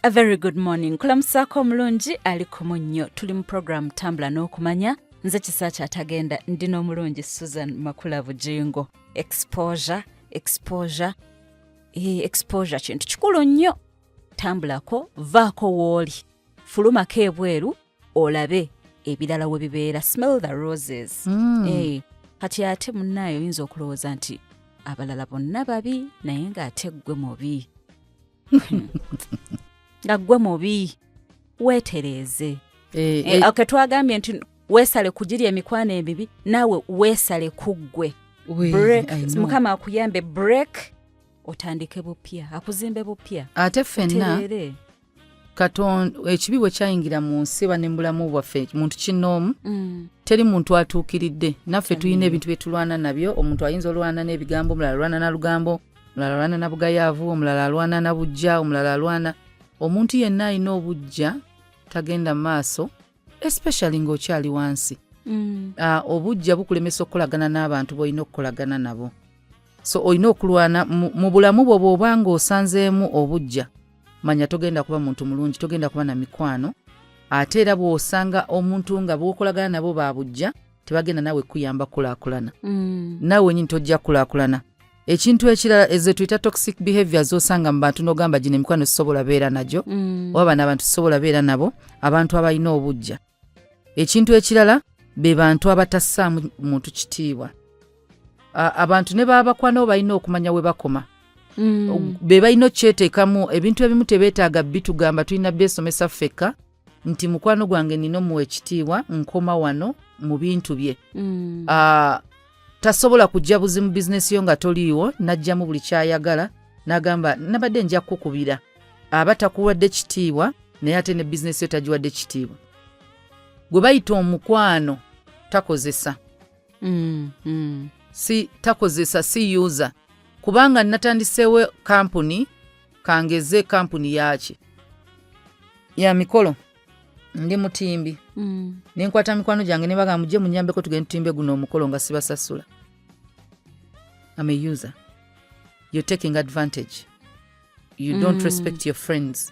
A very good morning. Kulamusaako omulungi aliko munnyo. Tuli mu program Tambula n'okumanya. Nze kisa kyatagenda ndi n'omulungi Susan Makula Bujingo. Exposure, exposure, exposure kintu kikulu nnyo. Tambulako, vaako w'oli. Fulumako ebweru olabe ebirala we bibeera. Smell the roses. Kati ate munnaayo oyinza okulowooza nti abalala bonna babi, naye ng'ate ggwe mubi. Nga ggwe mubi, weetereeze. Okay, twagambye nti weesale kugiri emikwano emibi, naawe weesale ku ggwe. Break. I know. Mukama akuyambe, break, otandike bupya, akuzimbe bupya. Ate ffenna Otereere. Katonda, ekibi bwe kyayingira mu nsi oba ne mu bulamu bwaffe, muntu kinnoomu, teri muntu atuukiridde. Naffe tulina ebintu bye tulwana nabyo. Omuntu ayinza olwana n'ebigambo, omulala alwana na lugambo, omulala alwana na bugayaavu, omulala alwana na bujja, omulala alwana. Omuntu yenna alina obujja tagenda mu maaso, especially ng'okyali wansi. Obujja bukulemesa okukolagana n'abantu b'olina okukolagana nabo, so olina okulwana mu bulamu bwo. Bw'oba ng'osanzeemu obujja, manya togenda kuba muntu mulungi, togenda kuba na mikwano. Ate era bw'osanga omuntu nga bw'okolagana nabo babujja, tebagenda naawe kuyamba kukulaakulana. Naawe wenyini tojja kukulaakulana. Ekintu ekirala, ezo tuyita toxic behavior z'osanga mu bantu n'ogamba, "Gino emikwano sisobola beera nagyo," oba, "Bano abantu sisobola beera nabo," abantu abalina obujja. Ekintu ekirala, be bantu abatassaamu muntu kitiibwa. Abantu ne baabakwana balina okumanya we bakoma. Be balina okukyeteekamu. Ebintu ebimu tebeetaaga bitugamba, tulina byesomesa ffekka nti mukwano gwange nina omuwa ekitiibwa, nkoma wano mu bintu bye. Tasobola kujja buzi mu bizinesi yo nga toliiwo n'ajjamu buli kyayagala n'agamba, "Nabadde nja kukukubira." Aba takuwadde kitiibwa, naye ate ne bizinesi yo tagiwadde kitiibwa. Gwe bayita omukwano takozesa. Si takozesa, si user. Kubanga natandiseewo kampuni, kangeze kampuni yaki ya mikolo, ndi mutimbi, nenkwata mikwano gyange ne bagamba, "Mujje munyambeko tugende tutimbe guno omukolo," nga sibasasula. I'm a user. You're taking advantage. You don't respect your friends.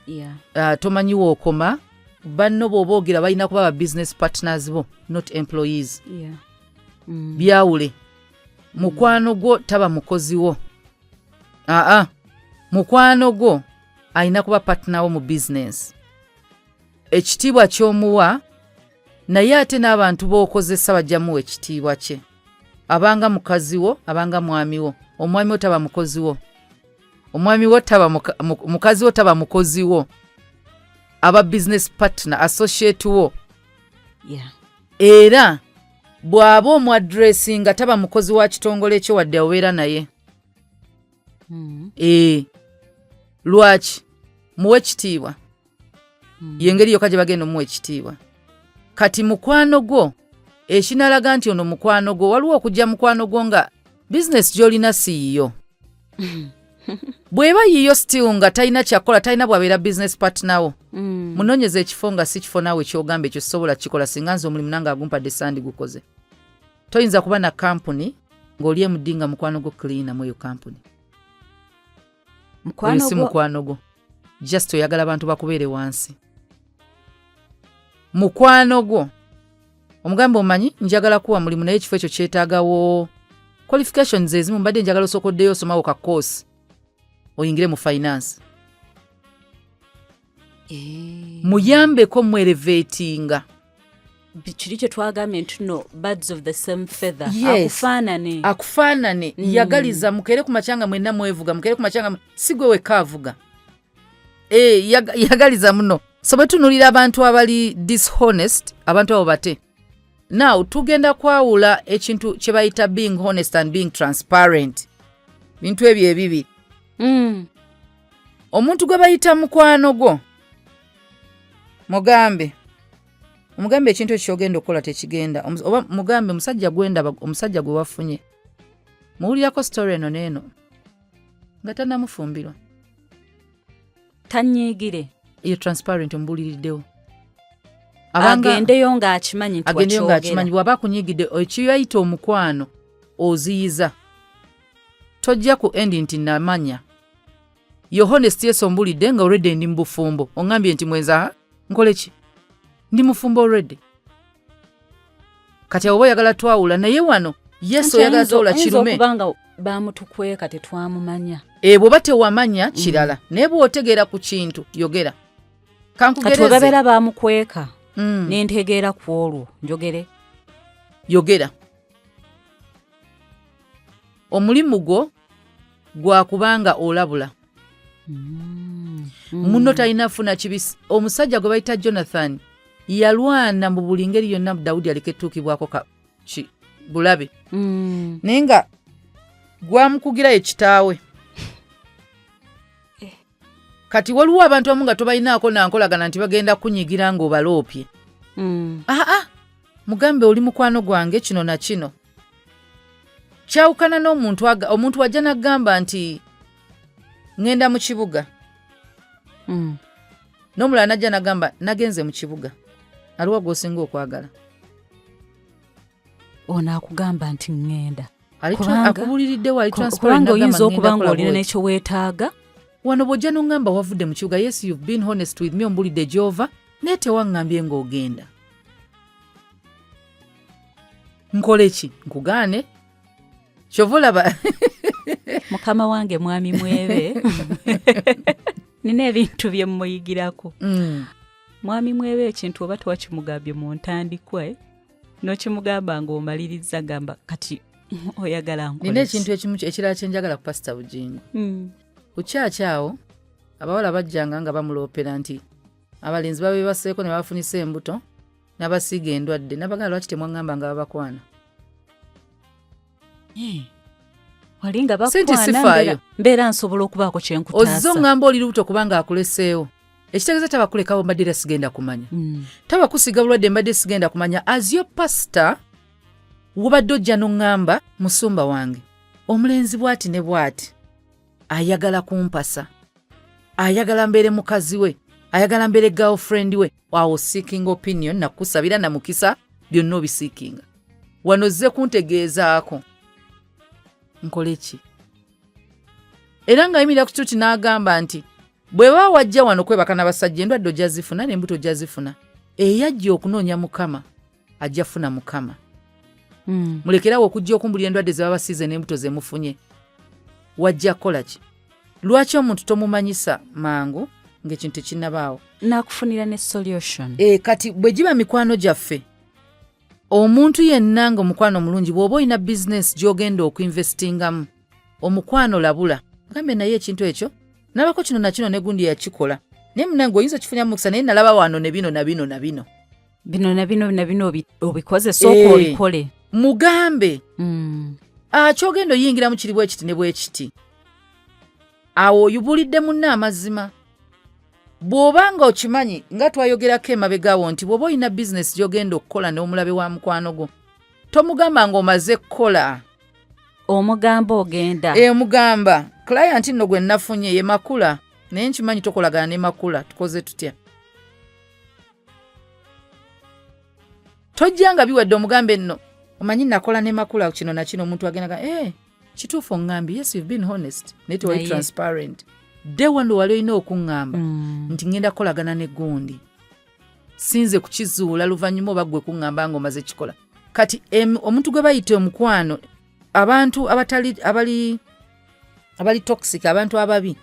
Tomanyi wookoma. Banno bw'oba ogira balina kuba ba business partners bo, not employees. Byawule. Mukwano gwo taba mukozi wo. Aa, mukwano gwo alina kuba partner wo mu business. Ekitiibwa ky'omuwa, naye ate n'abantu b'okozesa bajja muwa ekitiibwa kye. Abanga mukazi wo, abanga mwami wo. Omwami wo taba mukozi wo, omwami wo taba mukazi wo taba mukozi wo, aba business partner, associate wo. Era bw'aba omuaddressinga, taba mukozi wa kitongole kyo wadde obeera naye. Ee, lwaki muwe ekitiibwa? Yengeri yokka gye bagenda omuwa ekitiibwa. Kati mukwano gwo ekinalaga nti ono mukwano gwo, waliwo okujja mukwano gwo nga bizinesi gy'olina si yiyo. Bw'eba yiyo still nga talina kyakola, talina bw'abeera business partner wo. Munoonyeza ekifo nga si kifo naawe kyogamba, "Ekyo sobola kikola, singa nze omulimu nange agumpadde sandi gukoze." Toyinza kuba na kampuni ng'oli MD nga mukwano gwo cleaner mu eyo kampuni. Mukwano Oyo si gwo. Mukwano gwo, just oyagala abantu bakubeere wansi. Mukwano gwo omugambe, "Omanyi njagala kuwa mulimu, naye ekifo ekyo kyetaagawo qualifications ezimu. Mbadde njagala osooka oddeyo osomawo ka course oyingire mu finance." Muyambeko mwelevatinga. Kiri kye twagambye nti no, birds of the same feather. Yes. Akufaanane. Akufaanane. Yagaliza mukere ku macyanga mwenna mwevuga, mukere ku macyanga si gwe wekka avuga. Yagaliza muno. So bwe tunuulira abantu abali dishonest, abantu abo bate. Now tugenda kwawula ekintu kye bayita being honest and being transparent, bintu ebyo ebibiri. Omuntu gwe bayita mukwano gwo, mugambe, omugambe ekintu ekyo kyogenda okukola tekigenda. Oba mugambe, "Omusajja gwendaba, omusajja gwe wafunye, muwulirako story eno neeno," nga tannamufumbirwa. Tanyiigire. Iyo transparent, omubuuliriddewo. Agendeyo ng'akimanyi nti Agendeyo ng'akimanyi. wakyogera. Bw'aba akunyigidde, ekiyayita omukwano oziyiza, tojja ku endi nti namanya. You're honest, yes, ombulidde nga already ndi mu bufumbo, oŋŋambye nti mwenza nkole ki, ndi mufumbo already. Kati awo oba oyagala twawula, naye wano yes, Anti oyagala twawula ayinza kirume. okuba nga bamutukweka, tetwamumanya. E, bw'oba tewamanya kirala, naye bw'otegeera ku kintu yogera. Kati Kankugereze. we babeera bamukweka, nentegeera ku olwo, njogere? Yogera. Omulimu gwo gwakubanga olabula munno talina funa kibisi. Omusajja gwe bayita Jonathan yalwana mu buli ngeri yonna Dawudi aleke tuukibwako bulabe, naye nga gwamukugirayo kitaawe. Kati waliwo abantu abamu nga tobalinaako nankolagana nti bagenda kunyigira ng'obaloopye. Aa, mugambe, oli mukwano gwange, kino na kino kyawukana n'omuntu omuntu wajja n'agamba nti ŋŋenda mu kibuga, n'omulala najja n'agamba nagenze mu kibuga. Aliwa gw'osinga okwagala? Ono akugamba nti ŋŋenda. Akubuliriddewo, ali transparent, Kubanga n'agamba oyinza ŋŋenda okuba nga kukola olina bw'oti. nekyoweetaaga. Wano bw'ojja n'oŋŋamba wavudde mu kibuga, yes, you've been honest with me, ombulidde gy'ova, naye tewaŋŋambye ng'ogenda. Nkole ki? Nkugaane? Kyova olaba Mukama wange mwami Mwebe, nina ebintu bye mmuyigirako. Mwami Mwebe, ekintu oba tewakimugambye mu ntandikwa, n'okimugamba ng'omaliriza, gamba kati oyagala nkole Nina ki? ekintu ekimu ekirala kyenjagala ku Pasita Bugingo. Ku kyaki awo abawala bajjanga nga bamuloopera nti abalenzi babebaseeko ne babafunisa embuto n'abasiiga endwadde. Nabagamba, lwaki temwaŋŋamba nga babakwana? Wali nga Sente bakwana, sifaayo. mbeera nsobola okubaako Ozze kyenkutaasa. oŋŋamba oli lubuto kubanga akuleseewo, ekitegeeza tabakulekawo mbadde era sigenda kumanya. Tabakusiiga bulwadde mbadde sigenda kumanya. As your pastor, wobadde ojja n'oŋŋamba, musumba wange, omulenzi bw'ati ne bw'ati ayagala kumpasa, ayagala mbeere mukazi we, ayagala mbeere girlfriend we. Awo seeking opinion, nakusabira namukisa, byonna obiseekinga. Wano ozze kuntegeezaako nkole ki? Era ng'ayimirira ku kituuti n'agamba nti bwe baba wajja wano kwebaka n'abasajja, endwadde ojja zifuna n'embuto ojja zifuna. Eyajja okunoonya Mukama ajja funa Mukama. Mulekerawo okujja okumbulira endwadde ze babasiize n'embuto ze mufunye. Wajja kukola ki? Lwaki omuntu tomumanyisa mangu ng'ekintu tekinnabaawo? Nakufunira ne solution. E, kati bwe giba mikwano gyaffe, omuntu yenna nga omukwano omulungi, bw'oba olina bizinesi gy'ogenda okuinvestingamu, omukwano labula, gambe naye ekintu ekyo nabako kino na kino ne gundi yakikola, naye munange oyinza okifunyamu mukisa, naye nalaba wano ne bino na bino na bino. Bino na bino na bino obikoze, sooka obikole. Mugambe, kyogenda oyingiramu kiri bwe kiti ne bwe kiti. Awo oyubulidde munne amazima. Bw'oba nga okimanyi nga twayogerako emabegawo nti bw'oba olina bizinesi gy'ogenda okukola n'omulabe wa mukwano gwo, tomugamba ng'omaze kukola. Omugamba ogenda. E, omugamba, client nno gwe nafunye ye Makula, naye nkimanyi tokolagana ne Makula, tukoze tutya? Tojja nga biwadde, omugambe nno omanyi nakola ne Makula kino na kino. Omuntu agenda ga kituufu oŋŋambye, yes, you've been honest, naye tewali transparent. Day one wali olina okuŋŋamba nti ŋŋenda kukolagana ne gundi, sinze kukizuula luvannyuma oba gwe kuŋŋamba ng'omaze kikola. Kati omuntu gwe bayita omukwano, abantu abatali abali toxic, abantu ababi,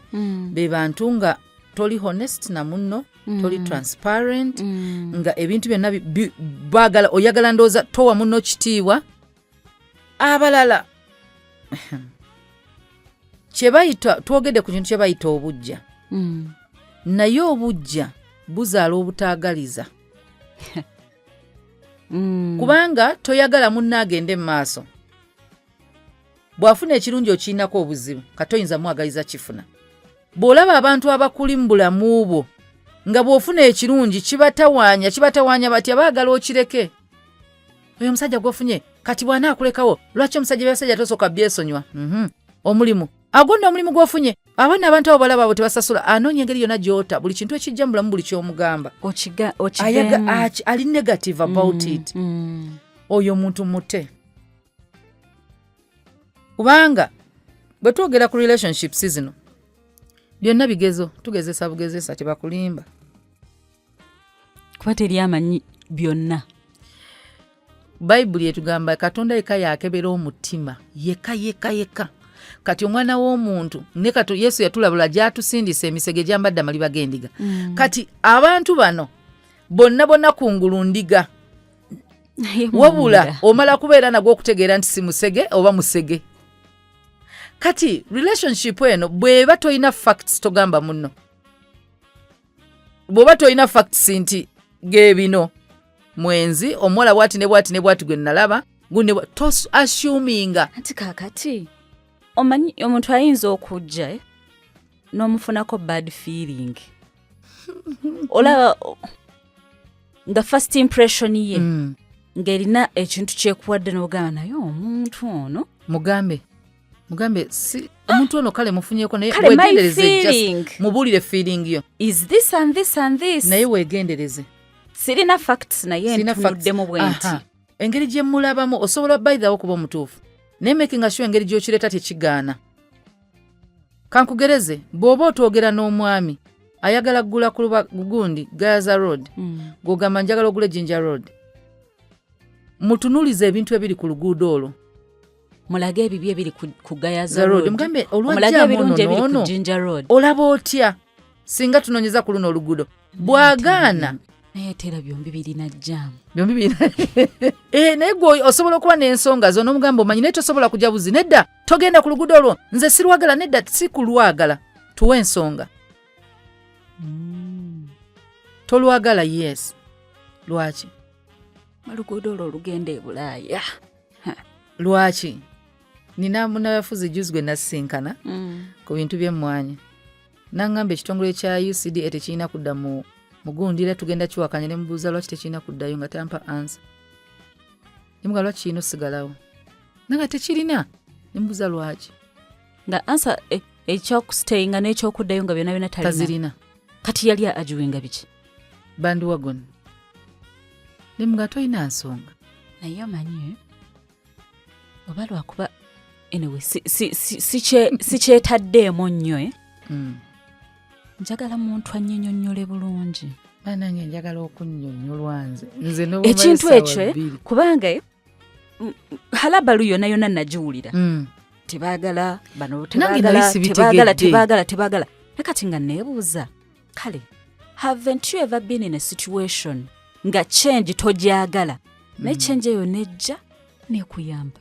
be bantu nga toli honest na munno, toli transparent, nga ebintu byonna baagala oyagala ndowooza towa munno kitiibwa. Abalala kye bayita, twogedde ku kintu kye bayita obujja, naye obujja buzaala obutaagaliza, kubanga toyagala munno agende mu maaso. Bw'afuna ekirungi okirinako obuzibu, kati oyinza mwagaliza kifuna. Bw'olaba abantu abakuli mu bulamu bwo nga bw'ofuna ekirungi kibatawaanya, kibatawaanya batya? Baagala okireke. Oyo omusajja gw'ofunye kati bw'anaakulekawo, lwaki omusajja byabasajja tosooka byesonywa? Omulimu agwo nno, omulimu gw'ofunye, abaana, abantu abo balaba abo tebasasula, anoonya engeri yonna gy'ota buli kintu ekijja mu bulamu, buli ky'omugamba Okiveemu. Ali negative about it. Oyo omuntu mute, kubanga bwe twogera ku relationships zino, Byonna bigezo, tugezesa bugezesa, tebakulimba. Kuba teri amanyi byonna. Bayibuli etugamba Katonda yekka yakebera omutima, yekka yekka yekka. Kati omwana w'omuntu ne kati Yesu yatulabula gyatusindisa emisege gyambadde amaliba g'endiga. Kati abantu bano bonna bonna kungulu ndiga, Naye wabula munda. Omala kubeera nagwo okutegeera nti si musege oba musege. Kati relationship eno bw'eba tolina facts, togamba munno. Bw'oba tolina facts nti gebino mwenzi, omuwala bwati ne bwati ne bwati gwe nalaba gundi, toassuminga. Anti kaakati omanyi omuntu ayinza okujja n'omufunako bad feeling, olaba nga first impression ye ng'erina ekintu kyekuwadde, n'ogamba naye omuntu ono. Mugambe, mugambe si omuntu ono, kale mufunyeko naye Kale, my wegendereze just feeling mubuulire feeling yo is this and this and this. Naye wegendereze. Sirina facts, naye Sirina facts. ntunuddemu bwe nti. Aha. Engeri gye mulabamu osobola baithawo okuba omutuufu, naye making sure engeri gy'okireeta tekigaana. Kankugereze, bw'oba otwogera n'omwami ayagala kugula ku gundi Gayaza Road, gw'ogamba njagala ogule Jinja Road, mutunuulize ebintu ebiri ku luguudo olwo. Mulage ebibi ebiri ku Gayaza Za road. Road. Mugambe Omulage olwajjamu ebirungi ono ebiri ku n'ono, Jinja Road. Olaba otya singa tunoonyeza ku luno oluguudo? Bw'agaana, Naye ate era byombi birina jam. Byombi birina. Naye gwe osobola okuba n'ensonga zo n'omugamba omanyi, naye tosobola kujja buzi, nedda togenda ku luguudo olwo, nze sirwagala. Nedda, si kulwagala, tuwe ensonga. Tolwagala, yes, lwaki? Oluguudo olwo olugenda e Bulaaya. Lwaki? Nina munabafuzi juzi gwe nasisinkana ku bintu by'emmwanyi, naŋŋamba ekitongole kya UCDA tekirina kudda mu mugundi, era tugenda kiwakanya. Ne mubuuza lwaki tekirina kuddayo, nga tampa answer. Nemuga lwaki kirina osigalawo, nanga tekirina. Nemubuuza lwaki. Nga answer ekyokusitayinga n'ekyokuddayo nga byonna byonna talina. Tazirina. Kati yali ajuwinga biki? Bandwagon. Nemuga tolina nsonga. Naye omanyi oba lwakuba anyway sikyetaddeemu nnyo, eh? Njagala muntu annyinyonnyole bulungi. Banange, njagala okunnyonnyolwa nze n'obumala Ekintu essaawa ekyo, 2. Kubanga halabalu yonna yonna nagiwulira. Tebaagala bano, Nange tebaagala, nali sibitegedde. tebaagala, tebaagala, tebaagala. Naye kati nga neebuuza, kale haven't you ever been in a situation nga change togyagala, naye change eyo nejja nekuyamba?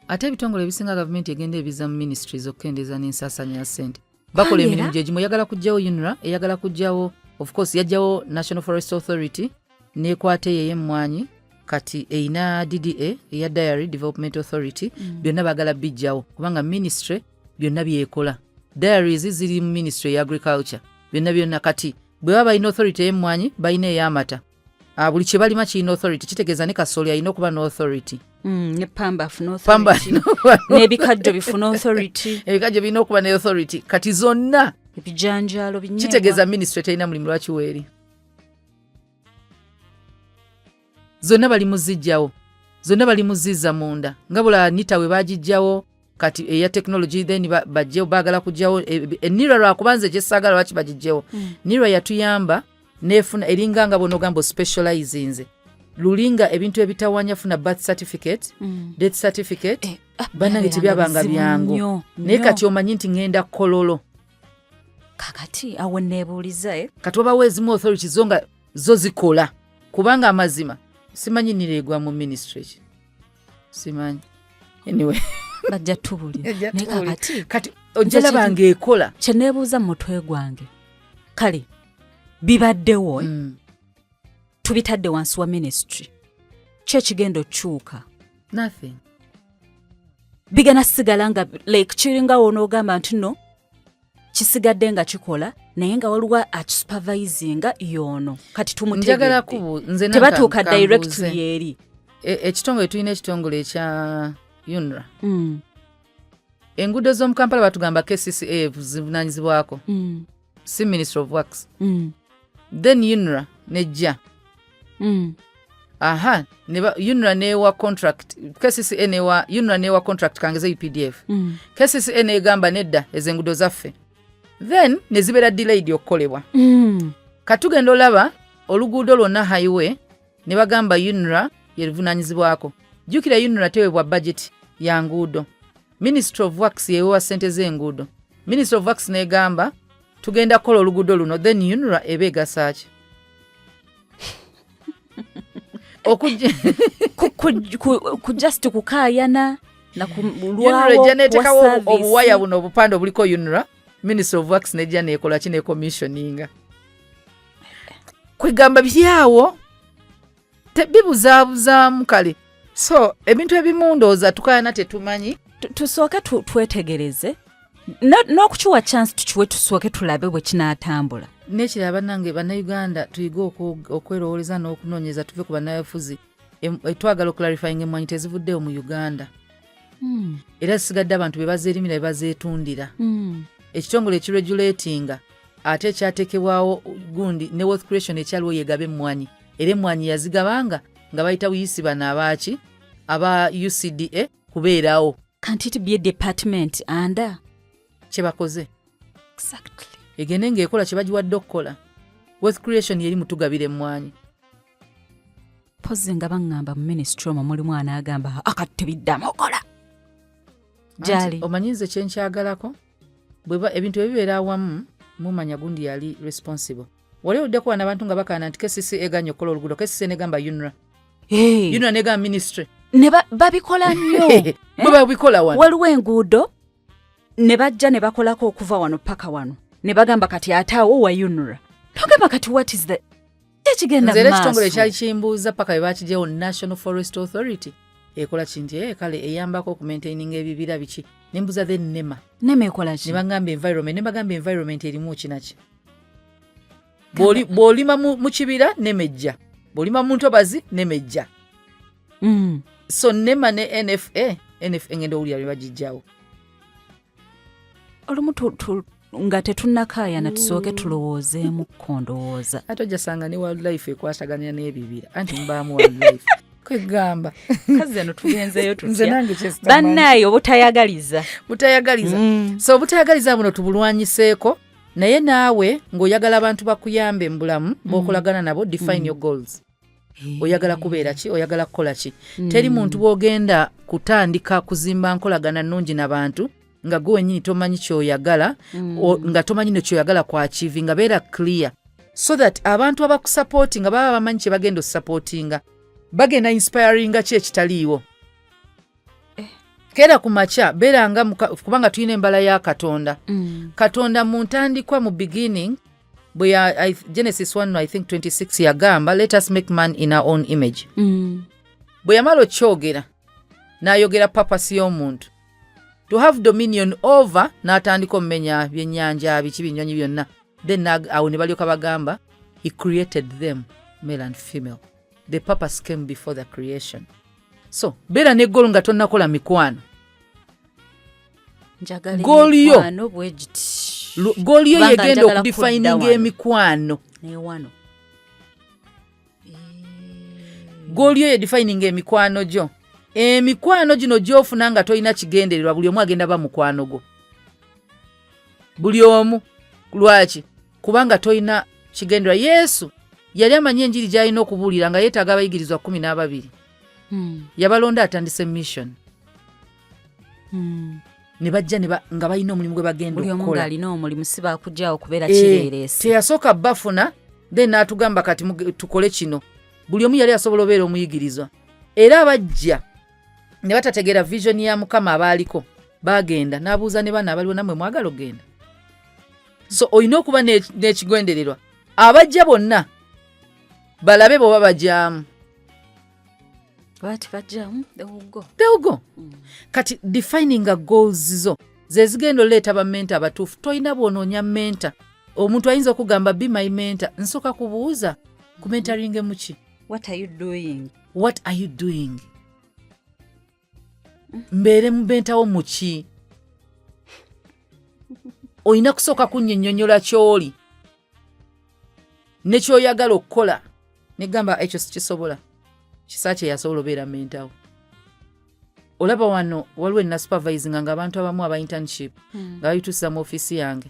Ate ebitongole ebisinga gavumenti egenda ebiza mu ministries okukendeeza n'ensaasanya ya ssente. Bakola Kubanga emirimu gyegimu. Eyagala kuggyawo UNRA, eyagala kuggyawo, of course yajjawo National Forest Authority, nekwata eyo ey'emmwanyi, kati eyina DDA eya Dairy Development Authority. Byonna baagala bijjawo kubanga ministry byonna byekola. Dairies ziri mu ministry eya agriculture, byonna byonna. Kati bwe baba balina authority ey'emmwanyi, balina ey'amata. Buli kye balima kirina authority, kitegeeza ne kasooli alina okuba n'authority. Ne pamba afune Pamba authority. alina okuba N'ebikajjo bifune authority. Ebikajjo birina okuba ne authority, kati zonna. Ebijanjaalo binyeebwa. Kitegeeza ministry terina mulimu. Lwaki weeri? Zonna bali muzijjawo, zonna bali muzizza munda, nga bula NITA we bagijjawo, kati eya technology, then bajjewo, baagala kujjawo NIRA. Lwakuba nze kyesaagala lwaki bagijjewo. NIRA yatuyamba nefuna eringa nga bwonogamba ospecializinze lulinga ebintu ebitawanya, funa birth certificate, death certificate. Eh, ah, Bannange, byabeeranga tebyabanga bizibu byangu. nnyo, Naye nnyo. kati omanyi nti ŋŋenda Kololo. Kakati awo neebuuliza, Kati wabawo ezimu authority zo nga zo zikola, kubanga amazima simanyi nireegwa mu ministry ki, simanyi. Anyway, bajja tubulira. Naye kakati kati ojja laba ng'ekola. Kye neebuuza mu mutwe gwange, kale bibaddewo, tubitadde wansi wa ministry, ki ekigenda okukyuka? Nothing. Bigenda sigala nga like kiringa wonoogamba nti no kisigadde nga kikola, naye nga waliwo akisupervisinga yoono kati Njagala tumutegedde. kubu nze Tebatuuka kambuuze. directly eri. Ekitongole, tulina ekitongole ekya UNRA. Enguudo z'omu Kampala batugamba KCCA zivunanyizibwako, si Ministry of Works. Then UNRA nejja. Aha, UNRA newa contract KCCA, newa UNRA, newa contract kangeze UPDF. KCCA negamba nedda, ezo enguudo zaffe. Then ne zibeera delayed okukolebwa. Katugenda olaba oluguudo lwonna, highway, ne bagamba UNRA yeruvunaanyizibwako. Jjukira, UNRA tewebwa budget ya nguudo. Ministry of Works yewewa ssente z'enguudo. Ministry of Works negamba tugenda kukola oluguudo luno, then UNRA eba egasaaki? Okujja Ku just kukaayana. UNRA ejja neteekawo obuwaya buno, obupande obuliko UNRA. Ministry of Works nejja nekola ki? Necommissioninga. Kwegamba byawo bibuzaabuzaamu. Kale so ebintu ebimu ndowooza tukayana tetumanyi. Tusooke twetegereze n'okukiwa chance, tukiwe, tusooke tulabe bwe kinaatambula. Nekirala bannange Bannayuganda, tuyige okwerowooleza n'okunoonyeza, tuve ku bannayafuzi. Twagala okuclarifying, emmwanyi tezivuddeyo mu Uganda era zisigadde abantu be bazeerimira, be bazeetundira. Ekitongole ekiregulatinga ate ekyateekebwawo gundi ne Wealth Creation ekyaliwo yegaba emmwanyi, era emmwanyi yazigabanga nga bayita buyisi bano abaaki aba UCDA kubeerawo. Can't it be a department under? Kye bakoze. Egende ng'ekola kye bagiwadde okukola. Wealth Creation yeri mutugabira emmwanyi. Pozi nga baŋŋamba mu ministry omwo mulimu anaagamba akati tebiddamu okola gyali. Omanyi nze kyenkyagalako, bweba ebintu ebibeera awamu, mumanya gundi yali responsible. Wali oluddeko wano abantu nga bakaana nti KCC eganye okukola oluguudo, KCC negamba UNRA, UNRA negamba ministry. Ne babikola nnyo. Bwe babikola wano. Waliwo enguudo ne bajja ne bakolako okuva wano paka wano, ne bagamba kati ate awo wa UNRA. Togamba kati what is the tekigenda Nze era ekitongole maaso. ekyali kimbuuza paka bwe bakigyewo, National Forest Authority ekola ki? Nti kale eyambako okumaintaininga ebibira biki. Nembuuza then NEMA. NEMA ekola ki? Ne bagamba environment. Ne bagamba environment erimu kinaki. Bw'olima mu kibira, NEMA ejja. Bw'olima mu ntobazi, NEMA ejja. So NEMA ne NFA, NFA ngenda owulira lwe bagijjawo. Olumu nga tetunnakaayana, tusooke tulowoozeemukko, ndowooza. Ate ojjasanga ne wildlife ekwataganya n'ebibira, anti mubaamu wildlife, kwegamba. Kazi eno tugenzeeyo Nze tutya? Nange kyesitamanyi. Bannaaye, obutayagaliza. Butayagaliza. So obutayagaliza buno tubulwanyiseeko, naye naawe ng'oyagala abantu bakuyambe mu bulamu bw'okolagana nabo, define your goals. Oyagala kubeera ki? Oyagala kukola ki? Teri muntu bw'ogenda kutandika kuzimba nkolagana nnungi n'abantu nga gwe wennyini tomanyi kyoyagala, nga tomanyi ne kyoyagala kwachievinga. Beera clear so that abantu abakusupportinga baba bamanyi kye bagenda osupportinga, bagenda inspiringa ki ekitaliiwo. Keera ku makya, beeranga kubanga tulina embala ya Katonda. Katonda mu ntandikwa, mu beginning, bwe Genesis 1, I think 26, yagamba, "Let us make man in our own image." Bwe yamala okyogera, n'ayogera purpose y'omuntu, to have dominion over, n'atandika omumenya byennyanja, biki, binyonyi byonna. Then awo ne balyoka bagamba, he created them male and female. The purpose came before the creation. So beera ne goal nga tonnakola mikwano. Njagala Goal yo. emikwano bwe giti. Goal yo Kubanga yegenda njagala okudefininga kudda wano. emikwano. Ne wano. Goal yo yedefininga emikwano gyo. Emikwano gino gyofuna nga tolina kigendererwa, buli omu agenda ba mukwano gwo, buli omu. Lwaki? Kubanga tolina kigendererwa. Yesu yali amanyi enjiri gy'alina okubuulira nga yeetaaga abayigirizwa 12. Yabalonda atandise mission. Ne bajja nga balina omulimu gwe bagenda Buli omu okukola. ng'alina omulimu, si bakugyawo kubeera kireereese. Teyasooka bafuna, then n'atugamba kati tukole kino. Buli omu yali asobola obeera omuyigirizwa. Era abajja ne batategeera vision ya Mukama, abaaliko bagenda n'abuuza ne bano abaliwo, nammwe mwagala okugenda? So olina okuba n'ekigendererwa. Abajja bonna balabe bw'oba bajaamu. Bati bajjamu, they will go. They will go. Kati defininga goals zo ze zigenda oleeta bamentor abatuufu. Tolina bw'onoonya mentor, omuntu ayinza okugamba, "Be my mentor." Nsooka kubuuza, kumentoringe muki? What are you doing? What are you doing? Mbeere mubentawo muki? Olina kusooka kunnyonnyonyola ky'oli ne ky'oyagala okukola. Negamba ekyo sikisobola. Kisa kye yasobola obeera mentor wo. Olaba wano waliwo ena supervisinga nga abantu abamu aba internship nga babituusiza mu ofiisi yange.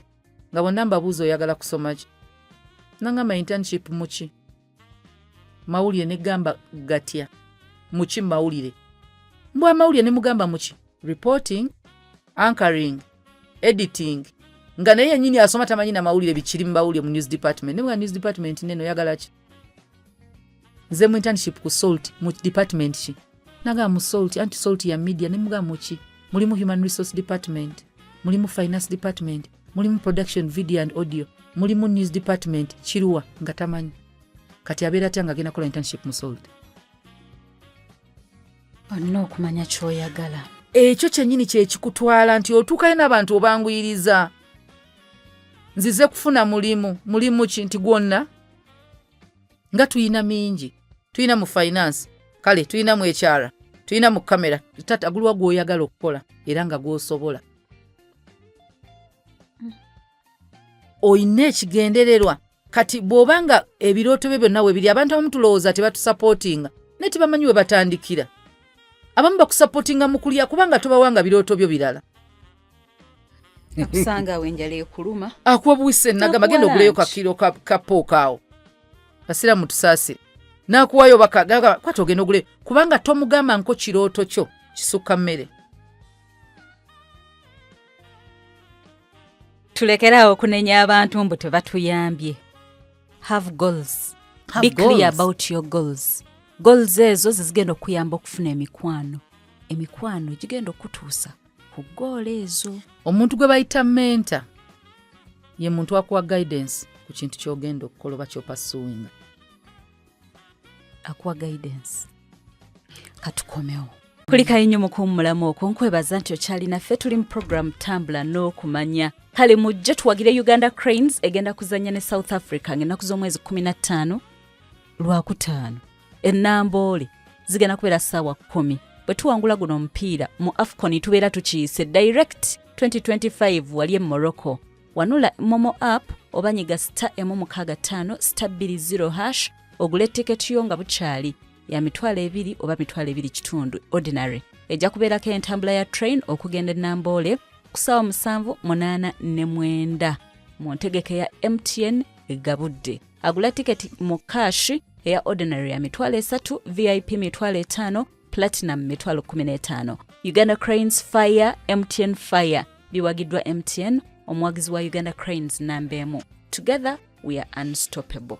Nga bonna mbabuuza, oyagala kusoma ki? Nangamba, internship muki? Mawulire. Negamba, gatya? Muki? Mawulire. Mbw amawulire. Ne mugamba, muki? Reporting, anchoring, editing. Nga naye yennyini asoma tamanyi na mawulire bikiri mu mawulire mu news department. Nemugamba, news department nene, oyagala ki? Nze mu internship ku Salt. Mu department ki? Nagamba, mu Salt. Anti Salt ya media. Nemugamba, muki? Mulimu human resource department, mulimu finance department, mulimu production, video and audio, mulimu news department. Kiruwa? Nga tamanyi. Kati abeera atya nga agenda kukola internship mu Salt? Olina okumanya ky'oyagala. Ekyo kyennyini kyekikutwala nti otuukayo n'abantu obanguyiriza. Nzize kufuna mulimu. Mulimu ki? Nti gwonna nga tuyina mingi, tuyina mu finance, kale tuyina mu HR, tuyina mu kamera. Tata, guliwa gw'oyagala okukola era nga gw'osobola? Oyina ekigendererwa. Kati bw'oba nga ebirooto bye byonna webiri, abantu abamu tulowooza tebatusupportinga, naye tebamanyi we batandikira. Abamu bakusupportinga mu kulya, kubanga tobawanga birooto byo birala. Akusanga awo enjala ekuluma. Akuwa buwise. Nagamba, genda Takuwa oguleyo lunch. Kakiro ka pork awo. Basiramu tusaasire. Nakuwayo baka kwata ogenda oguleyo, kubanga tomugamba nko kirooto kyo kisukka mmere. Tulekeraawo okunenya abantu mbu tebatuyambye. Have goals. Have Be clear goals. about your goals. Goals ezo zezigenda okuyamba okufuna emikwano. Emikwano gigenda okutuusa ku goal ezo. Omuntu gwe bayita mentor ye muntu akuwa guidance ku kintu ky'ogenda okukola oba ky'opursuinga. Akuwa guidance. Katukomewo. Kulikayo nnyo mu kuwummulamu okwo. Nkwebaza nti okyalinaffe. Tuli mu program Tambula n'Okumanya. Kale mujje tuwagire Uganda Cranes. Egenda kuzannya ne South Africa ng'ennaku z'omwezi 15, Lwakutaano, Enamboole. Zigenda kubeera ssaawa 10. Bwe tuwangula guno omupiira mu AFCON, tubeera tukiyise direct 2025 wali e Morocco. Wanula MoMo app oba nyiga *165*20# ogule tiketi yo nga bukyali. Ya 20,000 oba 25,000 ordinary. Ejja kubeerako entambula ya train okugenda Enamboole ku ssaawa 7, 8 ne 9 mu ntegeke ya MTN Gabudde. Agula tiketi mu cash, eya ordinary ya 30,000, VIP 50,000, platinum 15,000. Uganda Cranes fire, MTN fire. Biwagiddwa MTN, omuwagizi wa Uganda Cranes namba 1. Together we are unstoppable.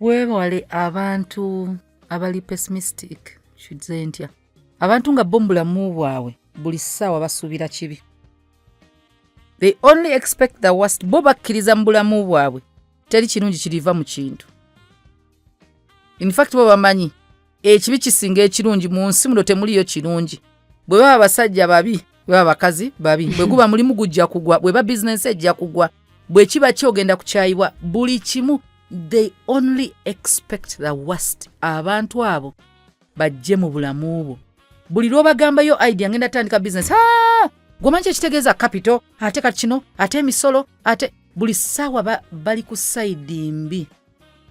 Weewale abantu abali pessimistic. Kize ntya? Abantu nga bo mu bulamu bwabwe buli ssaawa basuubira kibi. They only expect the worst. Bo bakkiriza mu bulamu bwabwe teri kirungi kiriva mu kintu. In fact, bo bamanyi ekibi kisinga ekirungi. Mu nsi muno temuliyo kirungi. Bwe baba basajja babi, bwe baba bakazi babi, bwe guba mulimu gujja kugwa, bwe ba bizinensi ejja kugwa, bwe kiba kyogenda kukyayibwa, buli kimu they only expect the worst. Abantu abo bajje mu bulamu bwo, buli lw'obagambayo idea, ngenda tandika business, gwomanyi kyekitegeeza capital, ate kati kino, ate emisolo, ate buli ssaawa bali ku side mbi,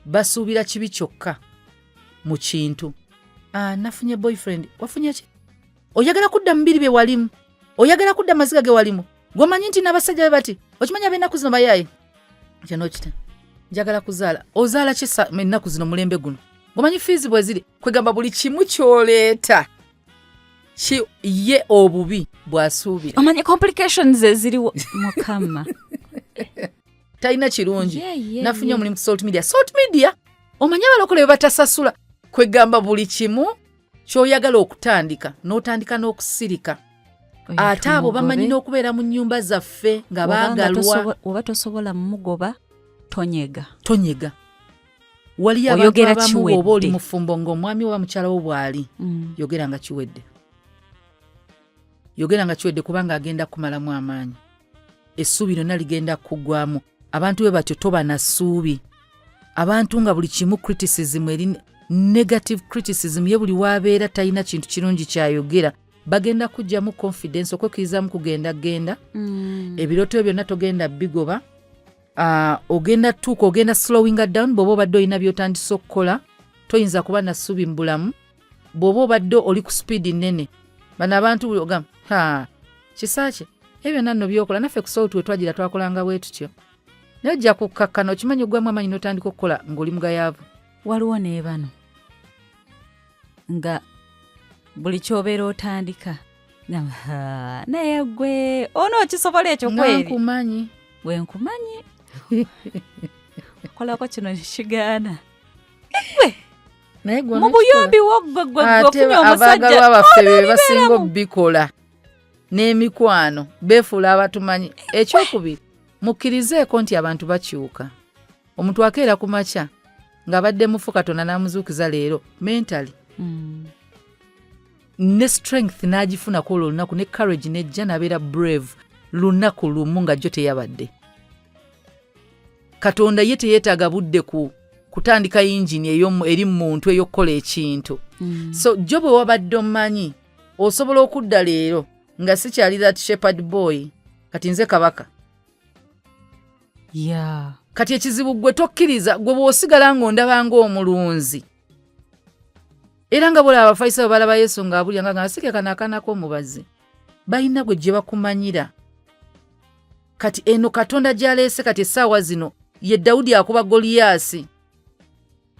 basuubira kibi kyokka mu kintu. Ah, nafunye boyfriend. Wafunye ki? Oyagala kudda mu biri bye walimu? Oyagala kudda maziga ge walimu? Gwomanyi nti n'abasajja be bati, okimanyi ab'ennaku zino bayaaye kino kita. Njagala kuzaala. Ozaala ki ennaku zino, mulembe guno? Gomanyi fees bwe ziri? Kwegamba buli kimu ky'oleeta ki ye obubi bw'asuubira. Omanyi complications eziriwo, Mukama. Talina kirungi. Nafunye omulimu ku Salt Media. Salt Media, omanyi abalokole bwe batasasula? Kwegamba buli kimu ky'oyagala okutandika n'otandika n'okusirika. Oyo Ate abo bamanyi tumugobe. n'okubeera mu nnyumba zaffe nga Oba nga baagalwa. Oba tosobola mumugoba, tonyega. Tonyega. Waliyo abantu Oyogera abamu bw'oba oli kiwedde. mufumbo ng'omwami oba mukyala wo bw'ali, yogera nga kiwedde, yogera nga kiwedde, kubanga agenda kumalamu amaanyi, essuubi lyonna ligenda kuggwamu. Abantu bwe batyo toba na ssuubi. Abantu nga buli kimu criticism, eri negative criticism, ye buli wabeera talina kintu kirungi kyayogera, bagenda kugyamu confidence, okwekkirizamu kugenda genda. Ebirooto byonna togenda bigoba. Ogenda tuuka ogenda slowinga down. Bw'oba obadde olina by'otandise okukola, toyinza kuba na ssuubi mu bulamu. Bw'oba obadde oli ku speed nnene, bano abantu buli ogamba, ha, kisaakye Ebyo byonna nno byokola naffe ku Salt we twagira twakolanga bwe tutyo, naye ojja kukkakkana okimanyi oggwamu amaanyi n'otandika okukola ng'oli mugayaavu. Waliwo ne bano nga buli kyobeera otandika gamba, "Ha, naye gwe onookisobola ekyo Nga kweri nkumanyi. Gwe nkumanyi, okolako kino nekigaana. Naye gwe mu onokikola. buyombi wo gwe gwe gwe Ate ofunye omusajja abaagalwa baffe be basinga obikola n'emikwano, beefuula abatumanyi. Ekyokubiri, mukkirizeeko nti abantu bakyuka. Omuntu akeera ku makya ng'abadde mufu, Katonda n'amuzuukiza leero mentally ne strength n'agifunako olwo olunaku, ne courage nejja n'abeera brave lunaku lumu nga jjo teyabadde. Katonda ye teyeetaaga budde ku kutandika yingini eri mu muntu ey'okukola ekintu. So jjo bwe wabadde omumanyi, osobola okudda leero nga sikyali that shepherd boy, kati nze kabaka. Kati ekizibu gwe tokkiriza, gwe bw'osigala ng'ondaba ng'omulunzi, era nga bolaba Abafalisaayo balaba Yesu ng'abulya nga nga kano akaana k'omubazi, balina gwe gye bakumanyira. Kati eno Katonda gy'aleese kati essaawa zino ye Dawudi akuba Goliyaasi.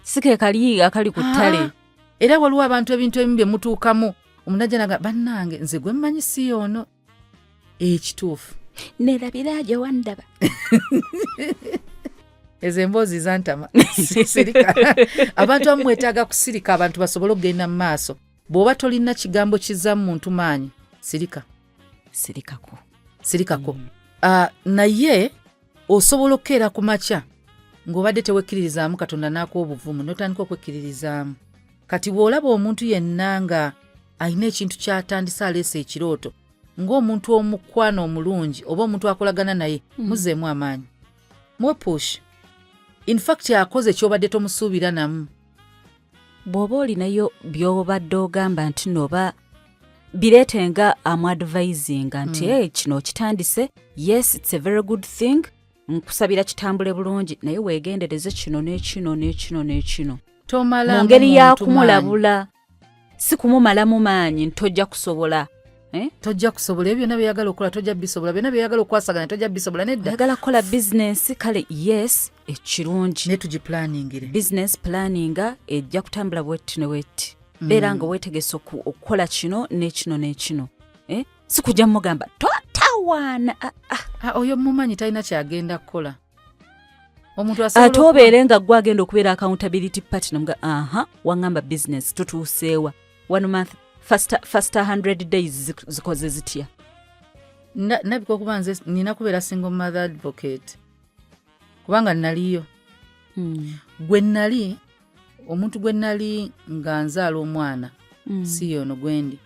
Si ke kali akali ku ttale. Ah, era waliwo abantu ebintu ebimu bye mutuukamu, omuntu ajja naga, "Bannange, nze gwe mmanyi si ono." Ekituufu Nerabira gye wandaba. Ezo emboozi zantama. Sirika. Abantu abamu mwetaaga kusirika abantu basobole okugenda mu maaso. Bw'oba tolina kigambo kizza mu muntu maanyi, sirika. Sirikako. Sirikako. Ah, naye osobola okukeera ku makya ng'obadde tewekkiririzaamu, Katonda n'akuwa obuvumu n'otandika okwekkiririzaamu. Kati bw'olaba omuntu yenna nga alina ekintu ky'atandise, aleese ekirooto, ng'omuntu omukwano omulungi oba omuntu akolagana naye, muzeemu amaanyi, muwe push. In fact akoze ky'obadde tomusuubira namu. Bw'oba olinayo by'obadde ogamba nti noba bireete nga amuadvisinga nti, "Hey, kino okitandise, yes, it's a very good thing, nkusabira kitambule bulungi, naye weegendereze kino n'ekino n'ekino n'ekino." Tomalamu Mu ngeri muntu ya maanyi. kumulabula, si kumumalamu maanyi nti tojja kusobola, eh? Tojja kusobola ebyo byonna byeyagala okukola, tojja bisobola byonna byeyagala okukwasaganya, tojja bisobola, nedda. Oyagala kukola bizinensi, kale yes, ekirungi. Naye tugiplaningire. Business planninga ejja kutambula bwetti ne wetti, beera nga weetegese okukola kino n'ekino n'ekino, eh? Si kujja mugamba totawaana, ah, ah. Ah, oyo mumanyi talina kyagenda kukola. Omuntu asobola Ate obeere nga gwe agenda okubeera accountability partner, mga aha, waŋŋamba business tutuuseewa, one month, first 100 days zikoze zitya? Ndabika okuba nze nina kubeera single mother advocate, kubanga naliyo gwe nali omuntu gwe nali nga nzaala omwana si yono gwendi.